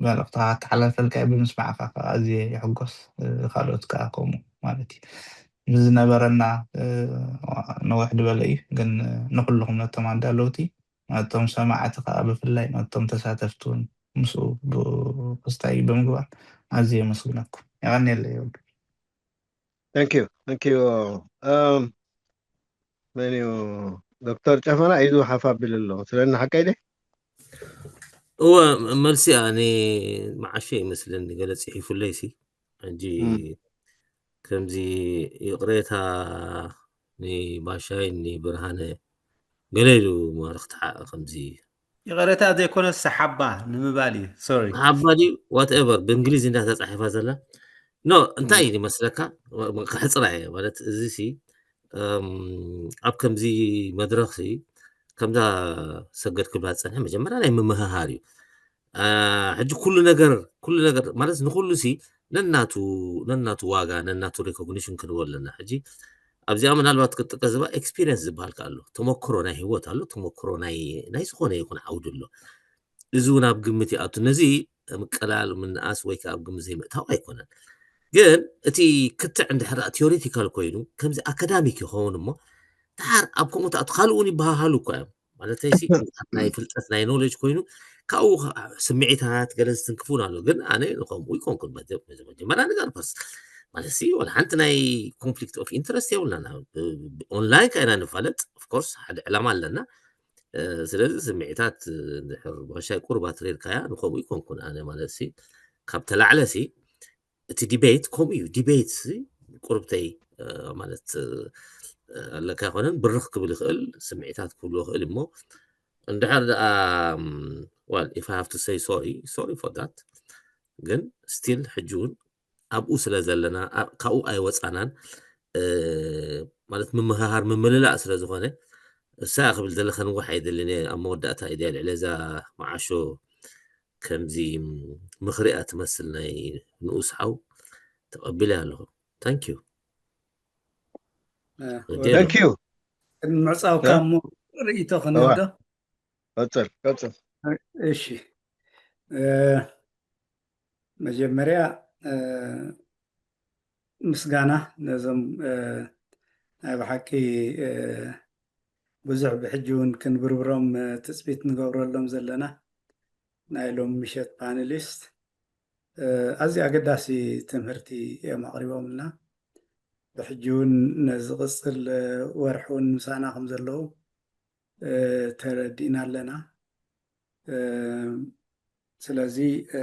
መልእኽትኻ ኣተሓላልፈልካ እየ። ብምስማዕካ ከዓ ኣዝየ ይሕጎስ፣ እ፣ ካልኦት ከዓ ከምኡ ማለት እዩ። ንዝነበረና፣ እ፣ ነዊሕ ዝበለ እዩ፣ ግን፣ እ፣ ንኹልኹም ነቶም ኣዳለውቲ፣ ነቶም ሰማዕቲ ከዓ ብፍላይ፣ ነቶም ተሳተፍቲ እውን ምስኡ ብ-፣ ክስታይ ብምግባር ኣዝየ የመስግነኩም። የቐንየለይ ወዱ። Thank you, thank you. Um, መን እዩ? ዶክተር ጨፈና ኢዱ ሓፍ ኣቢሉ ኣሎ። ስለኒ ሓቀይ ድየ? እወ፣ መልሲ ኣነ መዓሾ ይመስለኒ፣ ገለ ጽሒፉለይ ሲ። ሕጂ እም። ከምዚ ይቕሬታ ንባሻይ ንብርሃነ ገለ ኢሉ ማርኽቲ ሓ-፣ ከምዚ ይቕሬታ ዘይኮነ ሰሓባ ንምባል እዩ። ሶሪ። ሓባ ድዩ? ዋትኤቨር፣ ብእንግሊዝ እንዳ ተጻሒፋ ዘላ። ኖ፣ እንታይ እም። እዩ ይመስለካ? ወ-፣ ወ-፣ ከሕጽራ እየ። ማለት፣ እዚ ሲ፣ እም፣ ኣብ ከምዚ መድረኽ ሲ፣ ከምዛ ሰገድ ክብላ ዝጸንሐ መጀመርያ ናይ ምምህሃር እዩ። አ፣ ሕጂ ኩሉ ነገር፣ ኩሉ ነገር ማለት ንኩሉ ሲ ነናቱ፣ ነናቱ ዋጋ፣ ነናቱ ሪኮግኒሽን ክንህቦ ኣለና። ሕጂ ኣብዚኣ ምናልባት ክጥቀስ ዝባ ኤክስፒሪየንስ ዝበሃል ከኣ ኣሎ። ተመክሮ ናይ ህይወት ኣሎ፣ ተመክሮ ናይ፣ ናይ ዝኾነ ይኹን ዓውዲ ኣሎ። እዚ እውን ኣብ ግምት ይኣቱ። ነዚ ምቅላል፣ ምንኣስ ወይ ከኣ ኣብ ግምት ዘይምእታው ኣይኮነን። ግን እቲ ክትዕ እንድሕር ደኣ ቲዮሪቲካል ኮይኑ፣ ከምዚ ኣካዳሚክ ይኸውን እሞ፣ ደሓር ኣብ ከምኡ ትኣቱ፣ ካልእ እውን ይበሃሃሉ እኮ እዮም። ማለተይ ሲ፣ ናይ ፍልጠት፣ ናይ ኖሌጅ ኮይኑ፣ ካብኡ ኸ-፣ ስምዒታት ገለ ዝትንክፉን ኣሎ። ግን ኣነ ንኸምኡ ይኮንኩን። መጀ-፣ መጀ-፣ መጀመርያ ነገር ፈርስ፣ ማለት ሲ፣ ወላ ሓንቲ ናይ ኮንፍሊክት ኦፍ ኢንትረስት የብልና። ብ-፣ ብ-፣ ኦንላይን ከ ኢና ንፋለጥ፣ ኦፍ ኮርስ፣ ሓደ ዕላማ ኣለና። እ፣ ስለዚ ስምዒታት፣ እ፣ እንድሕር ብኸሻይ ቁሩብ ኣትሪርካያ፣ ንኸምኡ ይኮንኩን ኣነ። ማለት ሲ፣ ካብ ተላዕለ ሲ፣ እቲ ዲቤት ከምኡ እዩ። ዲቤት ሲ፣ ቁርብተይ፣ እ፣ ማለት፣ እ፣ ኣለካ ኣይኮነን፣ ብርኽ ክብል ይኽእል፣ ስምዒታት ክህልዎ ይኽእል እሞ፣ እንድሕር ደኣ፣ እም፣ well, if I have to say sorry, sorry for that። ግን ስቲል ሕጂ እውን ኣብኡ ስለ ዘለና፣ ኣ-፣ ካብኡ ኣይወጻናን። እ፣ ማለት ምምሃሃር ምምልላእ ስለ ዝኾነ፣ እሳ ክብል ዘለኸ ንዋሕ ኣይደልን እየ። ኣብ መወዳእታ እየ ልዕሊ እዛ መዓሾ ከምዚ ምኽሪ እያ ትመስል ናይ ንኡስ ሓው ተቐቢለ ኣለኹ። ታንክ ዩ። እ፣ እንዴ? ወደ ታንክ ዩ። ቅድሚ ምዕጻውካ እ? እሞ ርእይቶ ክንህብ ዶ? ቀጽል፣ ቀጽል። እሺ። እ፣ መጀመርያ፣ እ፣ ምስጋና ነዞም፣ እ፣ ናይ ብሓቂ፣ እ፣ ብዙሕ ብሕጂ እውን ክንብርብሮም፣ እ፣ ትጽቢት ንገብረሎም ዘለና ናይ ሎም ምሸት ፓነሊስት፣ እ፣ ኣዝዩ ኣገዳሲ ትምህርቲ እዮም ኣቕሪቦምልና። ብሕጂ እውን ነዚ ዝቕጽል፣ እ፣ ወርሒ እውን ምሳና ከም ዘለዉ፣ እ፣ ተረዲእና ኣለና። እ፣ ስለዚ፣ እ፣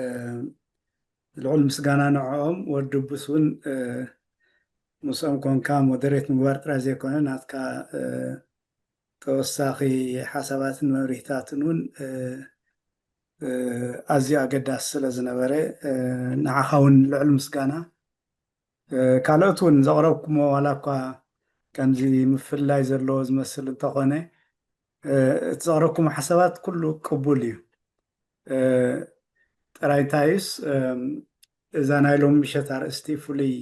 ልዑል ምስጋና ንዕኦም። ወዲ ቡስ እውን፣ እ፣ ምስኦም ኮንካ ሞደሬት ምግባር ጥራይ ዘይኮነ፣ ናትካ፣ እ፣ ተወሳኺ ሓሳባትን መብርሂታትን እውን፣ እ፣ እ፣ ኣዝዩ ኣገዳሲ ስለ ዝነበረ፣ እ፣ ንዓኻ እውን ልዑል ምስጋና። እ፣ ካልኦት እውን ዘቕረብኩሞ ዋላ እኳ ከምዚ ምፍልላይ ዘለዎ ዝመስል እንተኾነ፣ እ፣ እቲ ዘቕረብኩሞ ሓሳባት ኩሉ ቅቡል እዩ። እ፣ ጥራይ እንታይስ እዛ ናይ ሎም ምሸት ኣርእስቲ ፍሉይ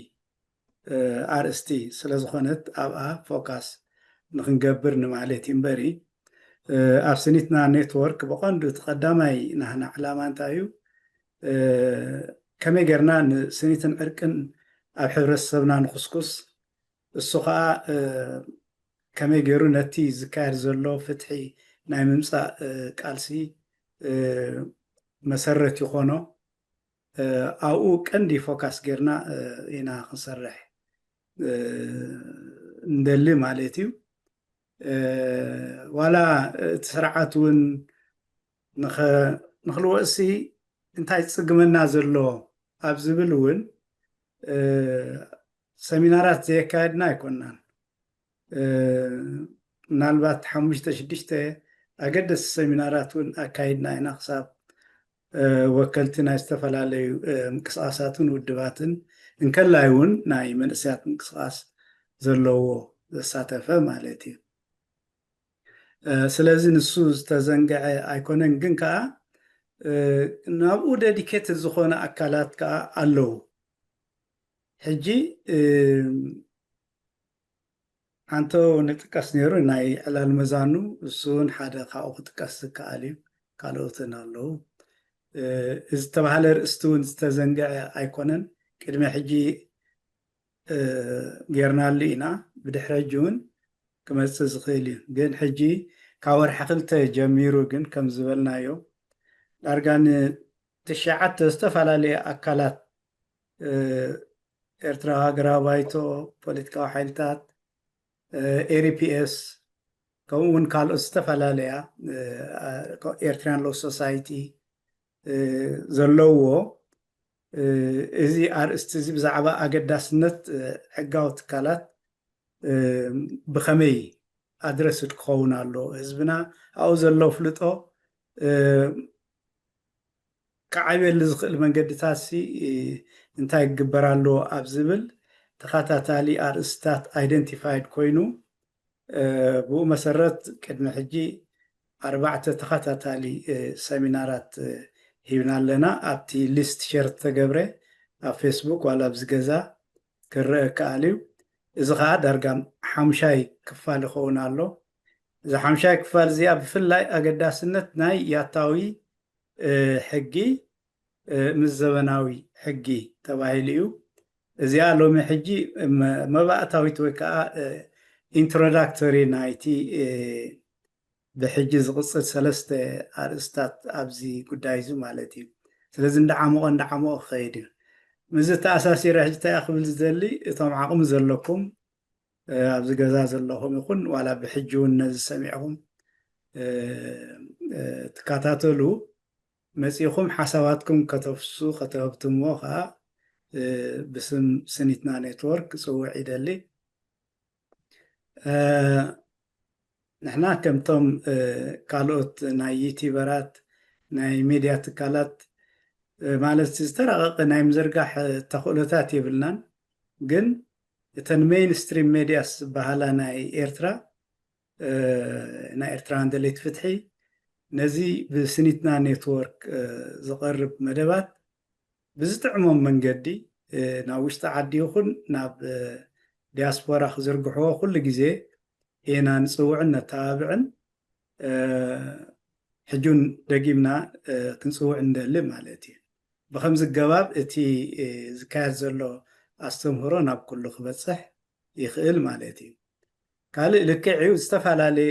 ኣርእስቲ ስለዝኾነት ኣብኣ ፎካስ ንክንገብር ንማለት እዩ እምበሪ፣ ኣብ ስኒትና ኔትወርክ ብቐንዱ እቲ ቀዳማይ ናህና ዕላማ እንታይ እዩ? ከመይ ጌርና ንስኒትን ዕርቅን ኣብ ሕብረተሰብና ንኹስኩስ፣ እሱ ከዓ ከመይ ገይሩ ነቲ ዝካየድ ዘሎ ፍትሒ ናይ ምምፃእ ቃልሲ መሰረት ይኾኖ። ኣብኡ ቀንዲ ፎካስ ጌርና ኢና ክንሰርሕ እንደሊ ማለት እዩ። ዋላ እቲ ስርዓት እውን ንኽልወጥሲ እንታይ ዝፅግመና ዘሎ ኣብ ዝብል እውን ሰሚናራት ዘየካየድና ኣይኮናን። ምናልባት ሓሙሽተ ሽዱሽተ ኣገደስቲ ሰሚናራት እውን ኣካይድና ኢና፣ ክሳብ ወከልቲ ናይ ዝተፈላለዩ ምንቅስቃሳትን ውድባትን እንከላይ እውን ናይ መንእሰያት ምንቅስቃስ ዘለዎ ዘሳተፈ ማለት እዩ። ስለዚ ንሱ ዝተዘንገዐ ኣይኮነን፣ ግን ከዓ ናብኡ ደዲኬት ዝኾነ ኣካላት ከዓ ኣለዉ። ሕጂ ሓንቶ ንጥቀስ ነይሩ ናይ ዕላል መዛኑ፣ እሱ እውን ሓደ ካብኡ ክጥቀስ ዝከኣል እዩ። ካልኦትን ኣለዉ። እዚ ዝተባህለ ርእስቲ እውን ዝተዘንገዐ ኣይኮነን። ቅድሚ ሕጂ ጌርናሉ ኢና። ብድሕሪ ሕጂ እውን ክመፅእ ዝኽእል እዩ። ግን ሕጂ ካብ ወርሒ ክልተ ጀሚሩ ግን ከም ዝበልናዮ ዳርጋ ንትሽዓተ ዝተፈላለየ ኣካላት ኤርትራ ሃገራዊ ባይቶ፣ ፖለቲካዊ ሓይልታት፣ ኤሪፒኤስ፣ ከምኡ እውን ካልኦት ዝተፈላለያ ኤርትራን ሎ ሶሳይቲ ዘለዎ እዚ ኣርእስቲ እዚ ብዛዕባ ኣገዳስነት ሕጋዊ ትካላት ብኸመይ ኣድረስድ ክኸውን ኣሎ፣ ህዝብና ኣብኡ ዘሎ ፍልጦ ክዓብየሉ ዝኽእል መንገድታት ሲ እንታይ ክግበር ኣለዎ ኣብ ዝብል ተኸታታሊ ኣርእስታት ኣይደንቲፋይድ ኮይኑ፣ ብኡ መሰረት ቅድሚ ሕጂ ኣርባዕተ ተኸታታሊ ሰሚናራት ሂብና ኣለና። ኣብቲ ሊስት ሸር ዝተገብረ ኣብ ፌስቡክ ዋላ ኣብዚ ገዛ ክረአ ከኣል እዩ። እዚ ከዓ ዳርጋ ሓምሻይ ክፋል ይኸውን ኣሎ። እዚ ሓምሻይ ክፋል እዚኣ ብፍላይ ኣገዳስነት ናይ ያታዊ ሕጊ ምስ ዘበናዊ ሕጊ ተባሂሉ እዩ። እዚኣ ሎሚ ሕጂ መባእታዊት ወይ ከዓ ኢንትሮዳክቶሪ ናይቲ ብሕጂ ዝቕፅል ሰለስተ ኣርእስታት ኣብዚ ጉዳይ እዚ ማለት እዩ። ስለዚ እንዳዓመቖ እንዳዓመቖ ክኸይድ እዩ። ምስዚ ተኣሳሲረ ሕጂ እንታይ ክብል ዝደሊ፣ እቶም ዓቕሚ ዘለኩም ኣብዚ ገዛ ዘለኹም ይኹን ዋላ ብሕጂ እውን ነዚ ሰሚዕኹም ትከታተሉ መፂኹም ሓሳባትኩም ከተፍሱ ከተህብትሞ ከዓ ብስም ስኒትና ኔትወርክ ክፅውዕ ይደሊ። ንሕና ከምቶም ካልኦት ናይ ዩቲበራት ናይ ሚድያ ትካላት ማለት ዝተራቐቐ ናይ ምዝርጋሕ ተኽእሎታት የብልናን። ግን እተን ሜይንስትሪም ሜድያስ ዝበሃላ ናይ ኤርትራ ናይ ኤርትራውያን ደለይቲ ፍትሒ ነዚ ብስኒትና ኔትወርክ ዝቐርብ መደባት ብዝጥዕሞም መንገዲ ናብ ውሽጢ ዓዲ ይኹን ናብ ዲያስፖራ ክዝርግሕዎ ኩሉ ግዜ ኢና ንፅውዕን ነተባብዕን። ሕጁን ደጊምና ክንፅውዕ እንደሊ ማለት እዩ። ብከምዚ ገባብ እቲ ዝካየድ ዘሎ ኣስተምህሮ ናብ ኩሉ ክበፅሕ ይኽእል ማለት እዩ። ካልእ ልክዕ እዩ፣ ዝተፈላለየ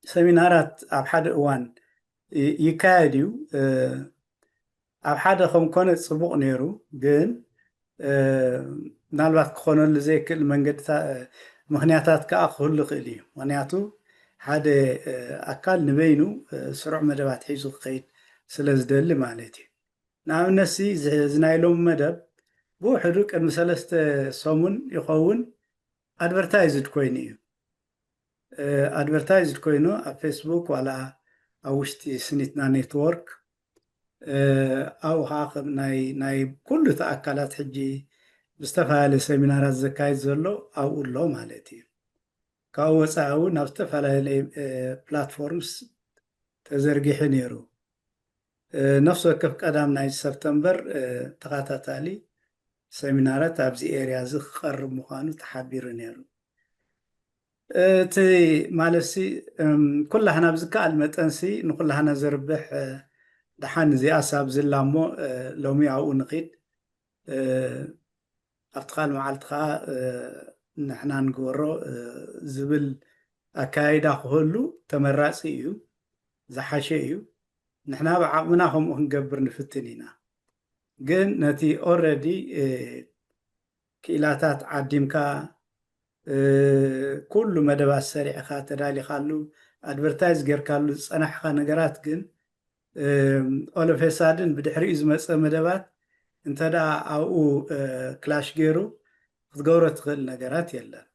ሰሚናራት ኣብ ሓደ እዋን ይካየድ እዩ። ኣብ ሓደ ከም ኮነ ፅቡቕ ነይሩ፣ ግን ምናልባት ክኾነሉ ዘይክእል መንገድታ ምክንያታት ከዓ ክህሉ ይኽእል እዩ። ምክንያቱ ሓደ ኣካል ንበይኑ ስሩዕ መደባት ሒዙ ክኸይድ ስለ ዝደሊ ማለት እዩ። ንኣብነት ሲ እዚ ናይ ሎሚ መደብ ብውሕዱ ቅድሚ ሰለስተ ሰሙን ይኸውን ኣድቨርታይዝድ ኮይኑ እዩ። ኣድቨርታይዝድ ኮይኑ ኣብ ፌስቡክ ዋላ ኣብ ውሽጢ ስኒትና ኔትወርክ ኣብኡ ከዓ ከም ናይ ናይ ኩሉ እቲ ኣካላት ሕጂ ብዝተፈላለየ ሰሚናራት ዘካየድ ዘሎ ኣብኡ ኣሎ ማለት እዩ። ካብኡ ወፃኢ እውን ናብ ዝተፈላለየ ፕላትፎርምስ ተዘርጊሑ ነይሩ። ነፍሲ ወከፍ ቀዳም ናይ ሰፕተምበር ተኸታታሊ ሰሚናራት ኣብዚ ኤርያ እዚ ክቐርብ ምዃኑ ተሓቢሩ ነይሩ። እቲ ማለትሲ ኩላህና ብዝከኣል መጠንሲ ንኩላህና ዘርብሕ ደሓን እዚኣ ሳብ ዝላ እሞ ሎሚ ኣብኡ ንኺድ ኣብቲ ካል መዓልቲ ከዓ ንሕና ንግበሮ ዝብል ኣካይዳ ክህሉ ተመራፂ እዩ፣ ዝሓሸ እዩ። ንሕና ብዓቕምና ከምኡ ክንገብር ንፍትን ኢና። ግን ነቲ ኦረዲ ክኢላታት ዓዲምካ ኩሉ መደባት ሰሪዕካ ተዳሊኻሉ ኣድቨርታይዝ ጌርካሉ ዝፀናሕካ ነገራት ግን ኦለፌሳድን ብድሕሪኡ ዝመፀ መደባት እንተ ደኣ ኣብኡ ክላሽ ገይሩ ክትገብሮ ትኽእል ነገራት የለን።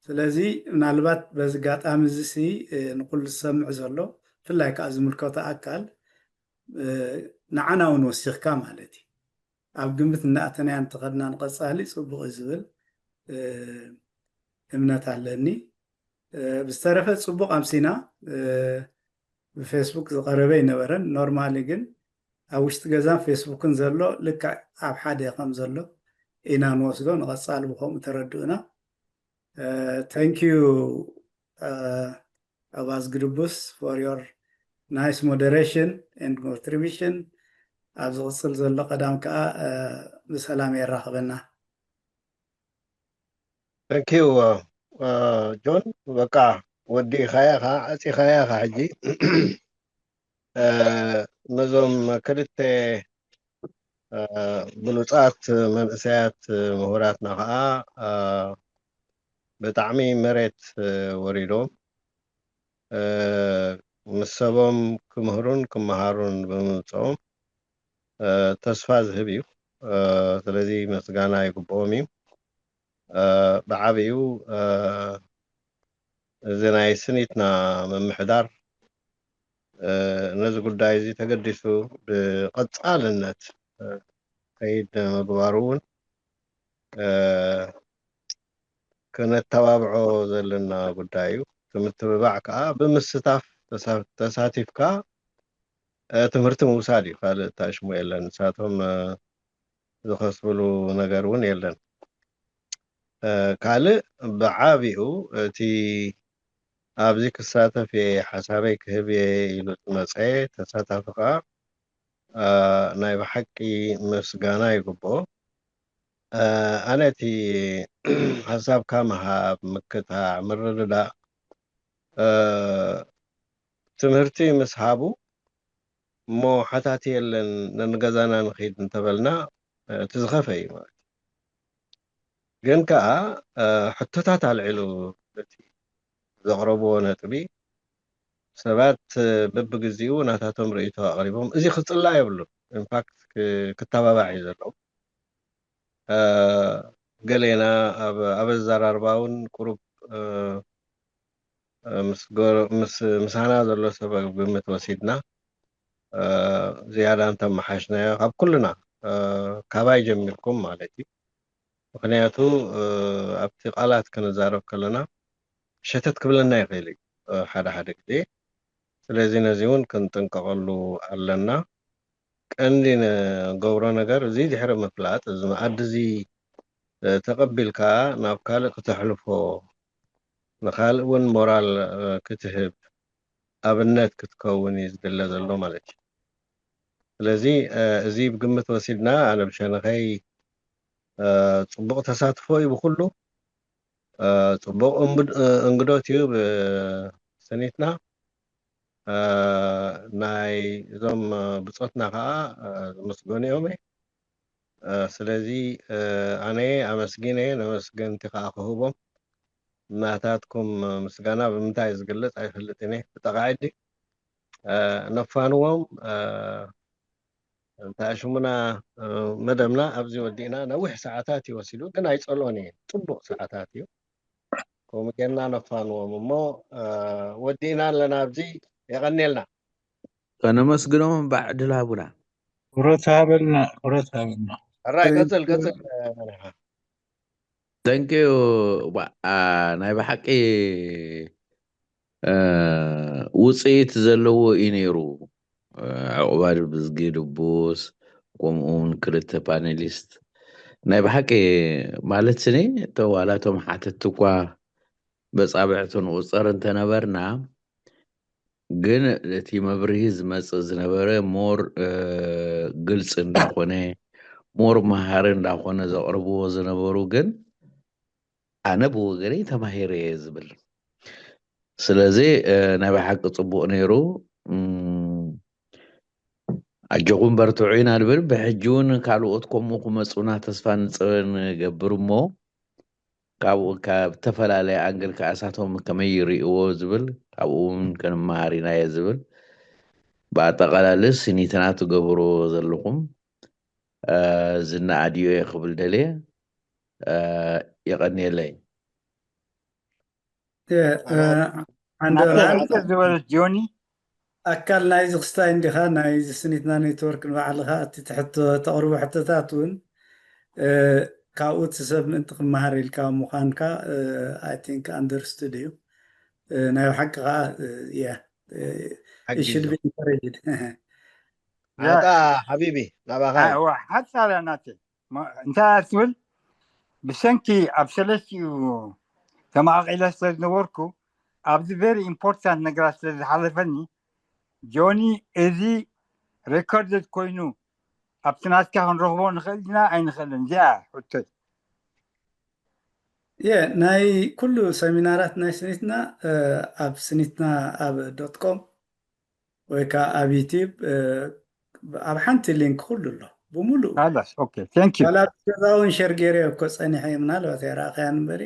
ስለዚ ምናልባት በዚ ኣጋጣሚ እዚ ሲ ንኩሉ ዝሰምዕ ዘሎ ብፍላይ ከዓ ዝምልከቶ ኣካል ንዓና እውን ወሲኽካ ማለት እዩ ኣብ ግምት እናኣተናያ እንተኸድና ንቐፃሊ ፅቡቕ እዩ ዝብል እምነት ኣለኒ። ብዝተረፈ ፅቡቕ ኣምሲና ብፌስቡክ ዝቐረበ ይነበረን ኖርማሊ ግን ኣብ ውሽጢ ገዛን ፌስቡክን ዘሎ ልክዕ ኣብ ሓደ ከም ዘሎ ኢና ንወስዶ ንቐፃሊ ብከምኡ ተረድኡና። Thank you Abaz Grubus for your nice moderation and contribution. ኣብ ዝቕፅል ዘሎ ቀዳም ከዓ ብሰላም የራኽበና። Thank you ጆን። በቃ ወዲእኻያ ኻ ዓፂኻያ ኻ ሕጂ ነዞም ክልተ ብሉፃት መንእሰያት ምሁራትና ከዓ ብጣዕሚ መሬት ወሪዶም ምስ ሰቦም ክምህሩን ክመሃሩን ብምምፅኦም ተስፋ ዝህብ እዩ። ስለዚ ምስጋና ይግብኦም እዩ። ብዓብዩ እዚ ናይ ስኒትና ምምሕዳር ነዚ ጉዳይ እዚ ተገዲሱ ብቐፃልነት ከይድ ንምግባሩ እውን ክነተባብዖ ዘለና ጉዳይ እዩ። እቲ ምትብባዕ ከዓ ብምስታፍ ተሳቲፍካ ትምህርቲ ምውሳድ እዩ። ካልእ ተኣሽሙ የለን። ንሳቶም ዝኸስብሉ ነገር እውን የለን። ካልእ ብዓቢኡ እቲ ኣብዚ ክሳተፍ እየ ሓሳበይ ክህብ እየ ኢሉ ዝመፀ ተሳታፊ ከዓ ናይ ብሓቂ ምስጋና ይግብኦ። ኣነ እቲ ሓሳብካ ምሃብ፣ ምክታዕ፣ ምርድዳእ ትምህርቲ ምስ ሃቡ እሞ ሓታት የለን ነንገዛና ንኺድ እንተበልና እቲ ዝኸፈ እዩ ማለት እዩ። ግን ከዓ ሕቶታት ኣልዒሉ እቲ ዘቕረብዎ ነጥቢ ሰባት በብግዚኡ ናታቶም ርእይቶ ኣቕሪቦም እዚ ክፅላእ የብሉን። ኢንፋክት ክተባባዕ እዩ ዘለዎ። ገሌና ኣብ ኣዘራርባ እውን ቁሩብ ምሳና ዘሎ ሰብ ኣብ ግምት ወሲድና ዝያዳ እንተመሓሽናዮ ካብ ኩልና ካባይ ጀሚርኩም ማለት እዩ። ምክንያቱ ኣብቲ ቃላት ክንዛረብ ከለና ሸተት ክብለና ይኽእል እዩ ሓደ ሓደ ግዜ። ስለዚ ነዚ እውን ክንጥንቀቐሉ ኣለና። ቀንዲ ንገብሮ ነገር እዚ ድሕሪ ምፍላጥ እዚ መኣዲ እዚ ተቐቢልካ ናብ ካልእ ክተሕልፎ ንኻልእ እውን ሞራል ክትህብ ኣብነት ክትከውን እዩ ዝድለ ዘሎ ማለት እዩ። ስለዚ እዚ ብግምት ወሲድና ኣነ ብሸነኸይ ፅቡቕ ተሳትፎ እዩ ብኩሉ ፅቡቕ እንግዶት እዩ ብስኒትና ናይ እዞም ብፆትና ከዓ ዝመስገኑ እዮም። ስለዚ ኣነ ኣመስጊነ ነመስገንቲ ከዓ ክህቦም ናታትኩም ምስጋና ብምንታይ ዝግለፅ ኣይፈልጥን እየ። ብጠቓዒ ነፋንዎም እንታይ ሽሙና መደብና ኣብዚ ወዲእና ነዊሕ ሰዓታት እዩ ወሲዱ፣ ግን ኣይፀልኦን እየ። ፅቡቕ ሰዓታት እዩ። ከምኡ ጌርና ነፋንዎም እሞ ወዲእና ኣለና። ኣብዚ የቐኔልና። ከነመስግኖም እምበኣዕ ዕድል ሃቡና። ክብረት ሃበልና፣ ክብረት ሃበልና። ሕራይ ቀፅል ቀፅል። ተንኪዩ። ናይ ብሓቂ ውፅኢት ዘለዎ እዩ ነይሩ። ዕቑባድ ብዝጊ ድቡስ፣ ከምኡ እውን ክልተ ፓኔሊስት። ናይ ብሓቂ ማለት ስኒ፣ እቶ ዋላ እቶም ሓተትቲ እኳ በጻብዕትን ቁጸር እንተነበርና፣ ግን እቲ መብርሂ ዝመጽእ ዝነበረ ሞር ግልፂ እንዳኾነ፣ ሞር መሃሪ እንዳኾነ ዘቕርብዎ ዝነበሩ፣ ግን ኣነ ብወገነይ ተማሂረ እየ ዝብል። ስለዚ ናይ ብሓቂ ፅቡቕ ነይሩ። ኣጆኹም በርትዑ ኢና ንብል። ብሕጂ እውን ካልኦት ከምኡ ክመፁና ተስፋ ንፅበ ንገብር እሞ፣ ካብኡ ካብ ዝተፈላለየ ኣንግል ከኣ እሳቶም ከመይ ይርእይዎ ዝብል፣ ካብኡ እውን ክንመሃር ኢና እየ ዝብል። ብኣጠቓላሊ ስኒትና ትገብርዎ ዘለኹም ዝነኣድዮ እየ ክብል ደልየ። የቐንየለይ። ኣንደ ዝበለት ጆኒ፣ ኣካል ናይዚ ክስታይ እንዲኻ፣ ናይዚ ስኒትና ኔትወርክ ንባዕልኻ እቲ ተቕርቦ ሕቶታት እውን ካብኡ እቲ ሰብ ምእንቲ ክመሃር ኢልካ ምዃንካ I think understood እዩ። ናይ ብሓቂ ከዓ yeah, it should be encouraged። ኣታ ሓቢቢ ናባኻ። ሓፃላ ናተ እንታይ ትብል? ብሰንኪ ኣብ ሰለስቲኡ ተማቓቒለ ስለ ዝነበርኩ ኣብዚ very important ነገራት ስለ ዝሓለፈኒ፣ ጆኒ፣ እዚ recorded ኮይኑ ኣብቲ ናትካ ክንረኽቦ ንኽእል ዲና ኣይንኽእልን? እዚኣ ሕቶይ። የ ናይ ኩሉ ሰሚናራት ናይ ስኒትና ኣብ ስኒትና ኣብ ዶት ኮም ወይ ከዓ ኣብ ዩቲብ ኣብ ሓንቲ ሊንክ ኩሉ ኣሎ ብምሉእ። Thank you። ዋላ ገዛ እውን ሸር ገይረ እኮ ፀኒሐ፣ ምናልባት ኣይረኣኸያን እምበሪ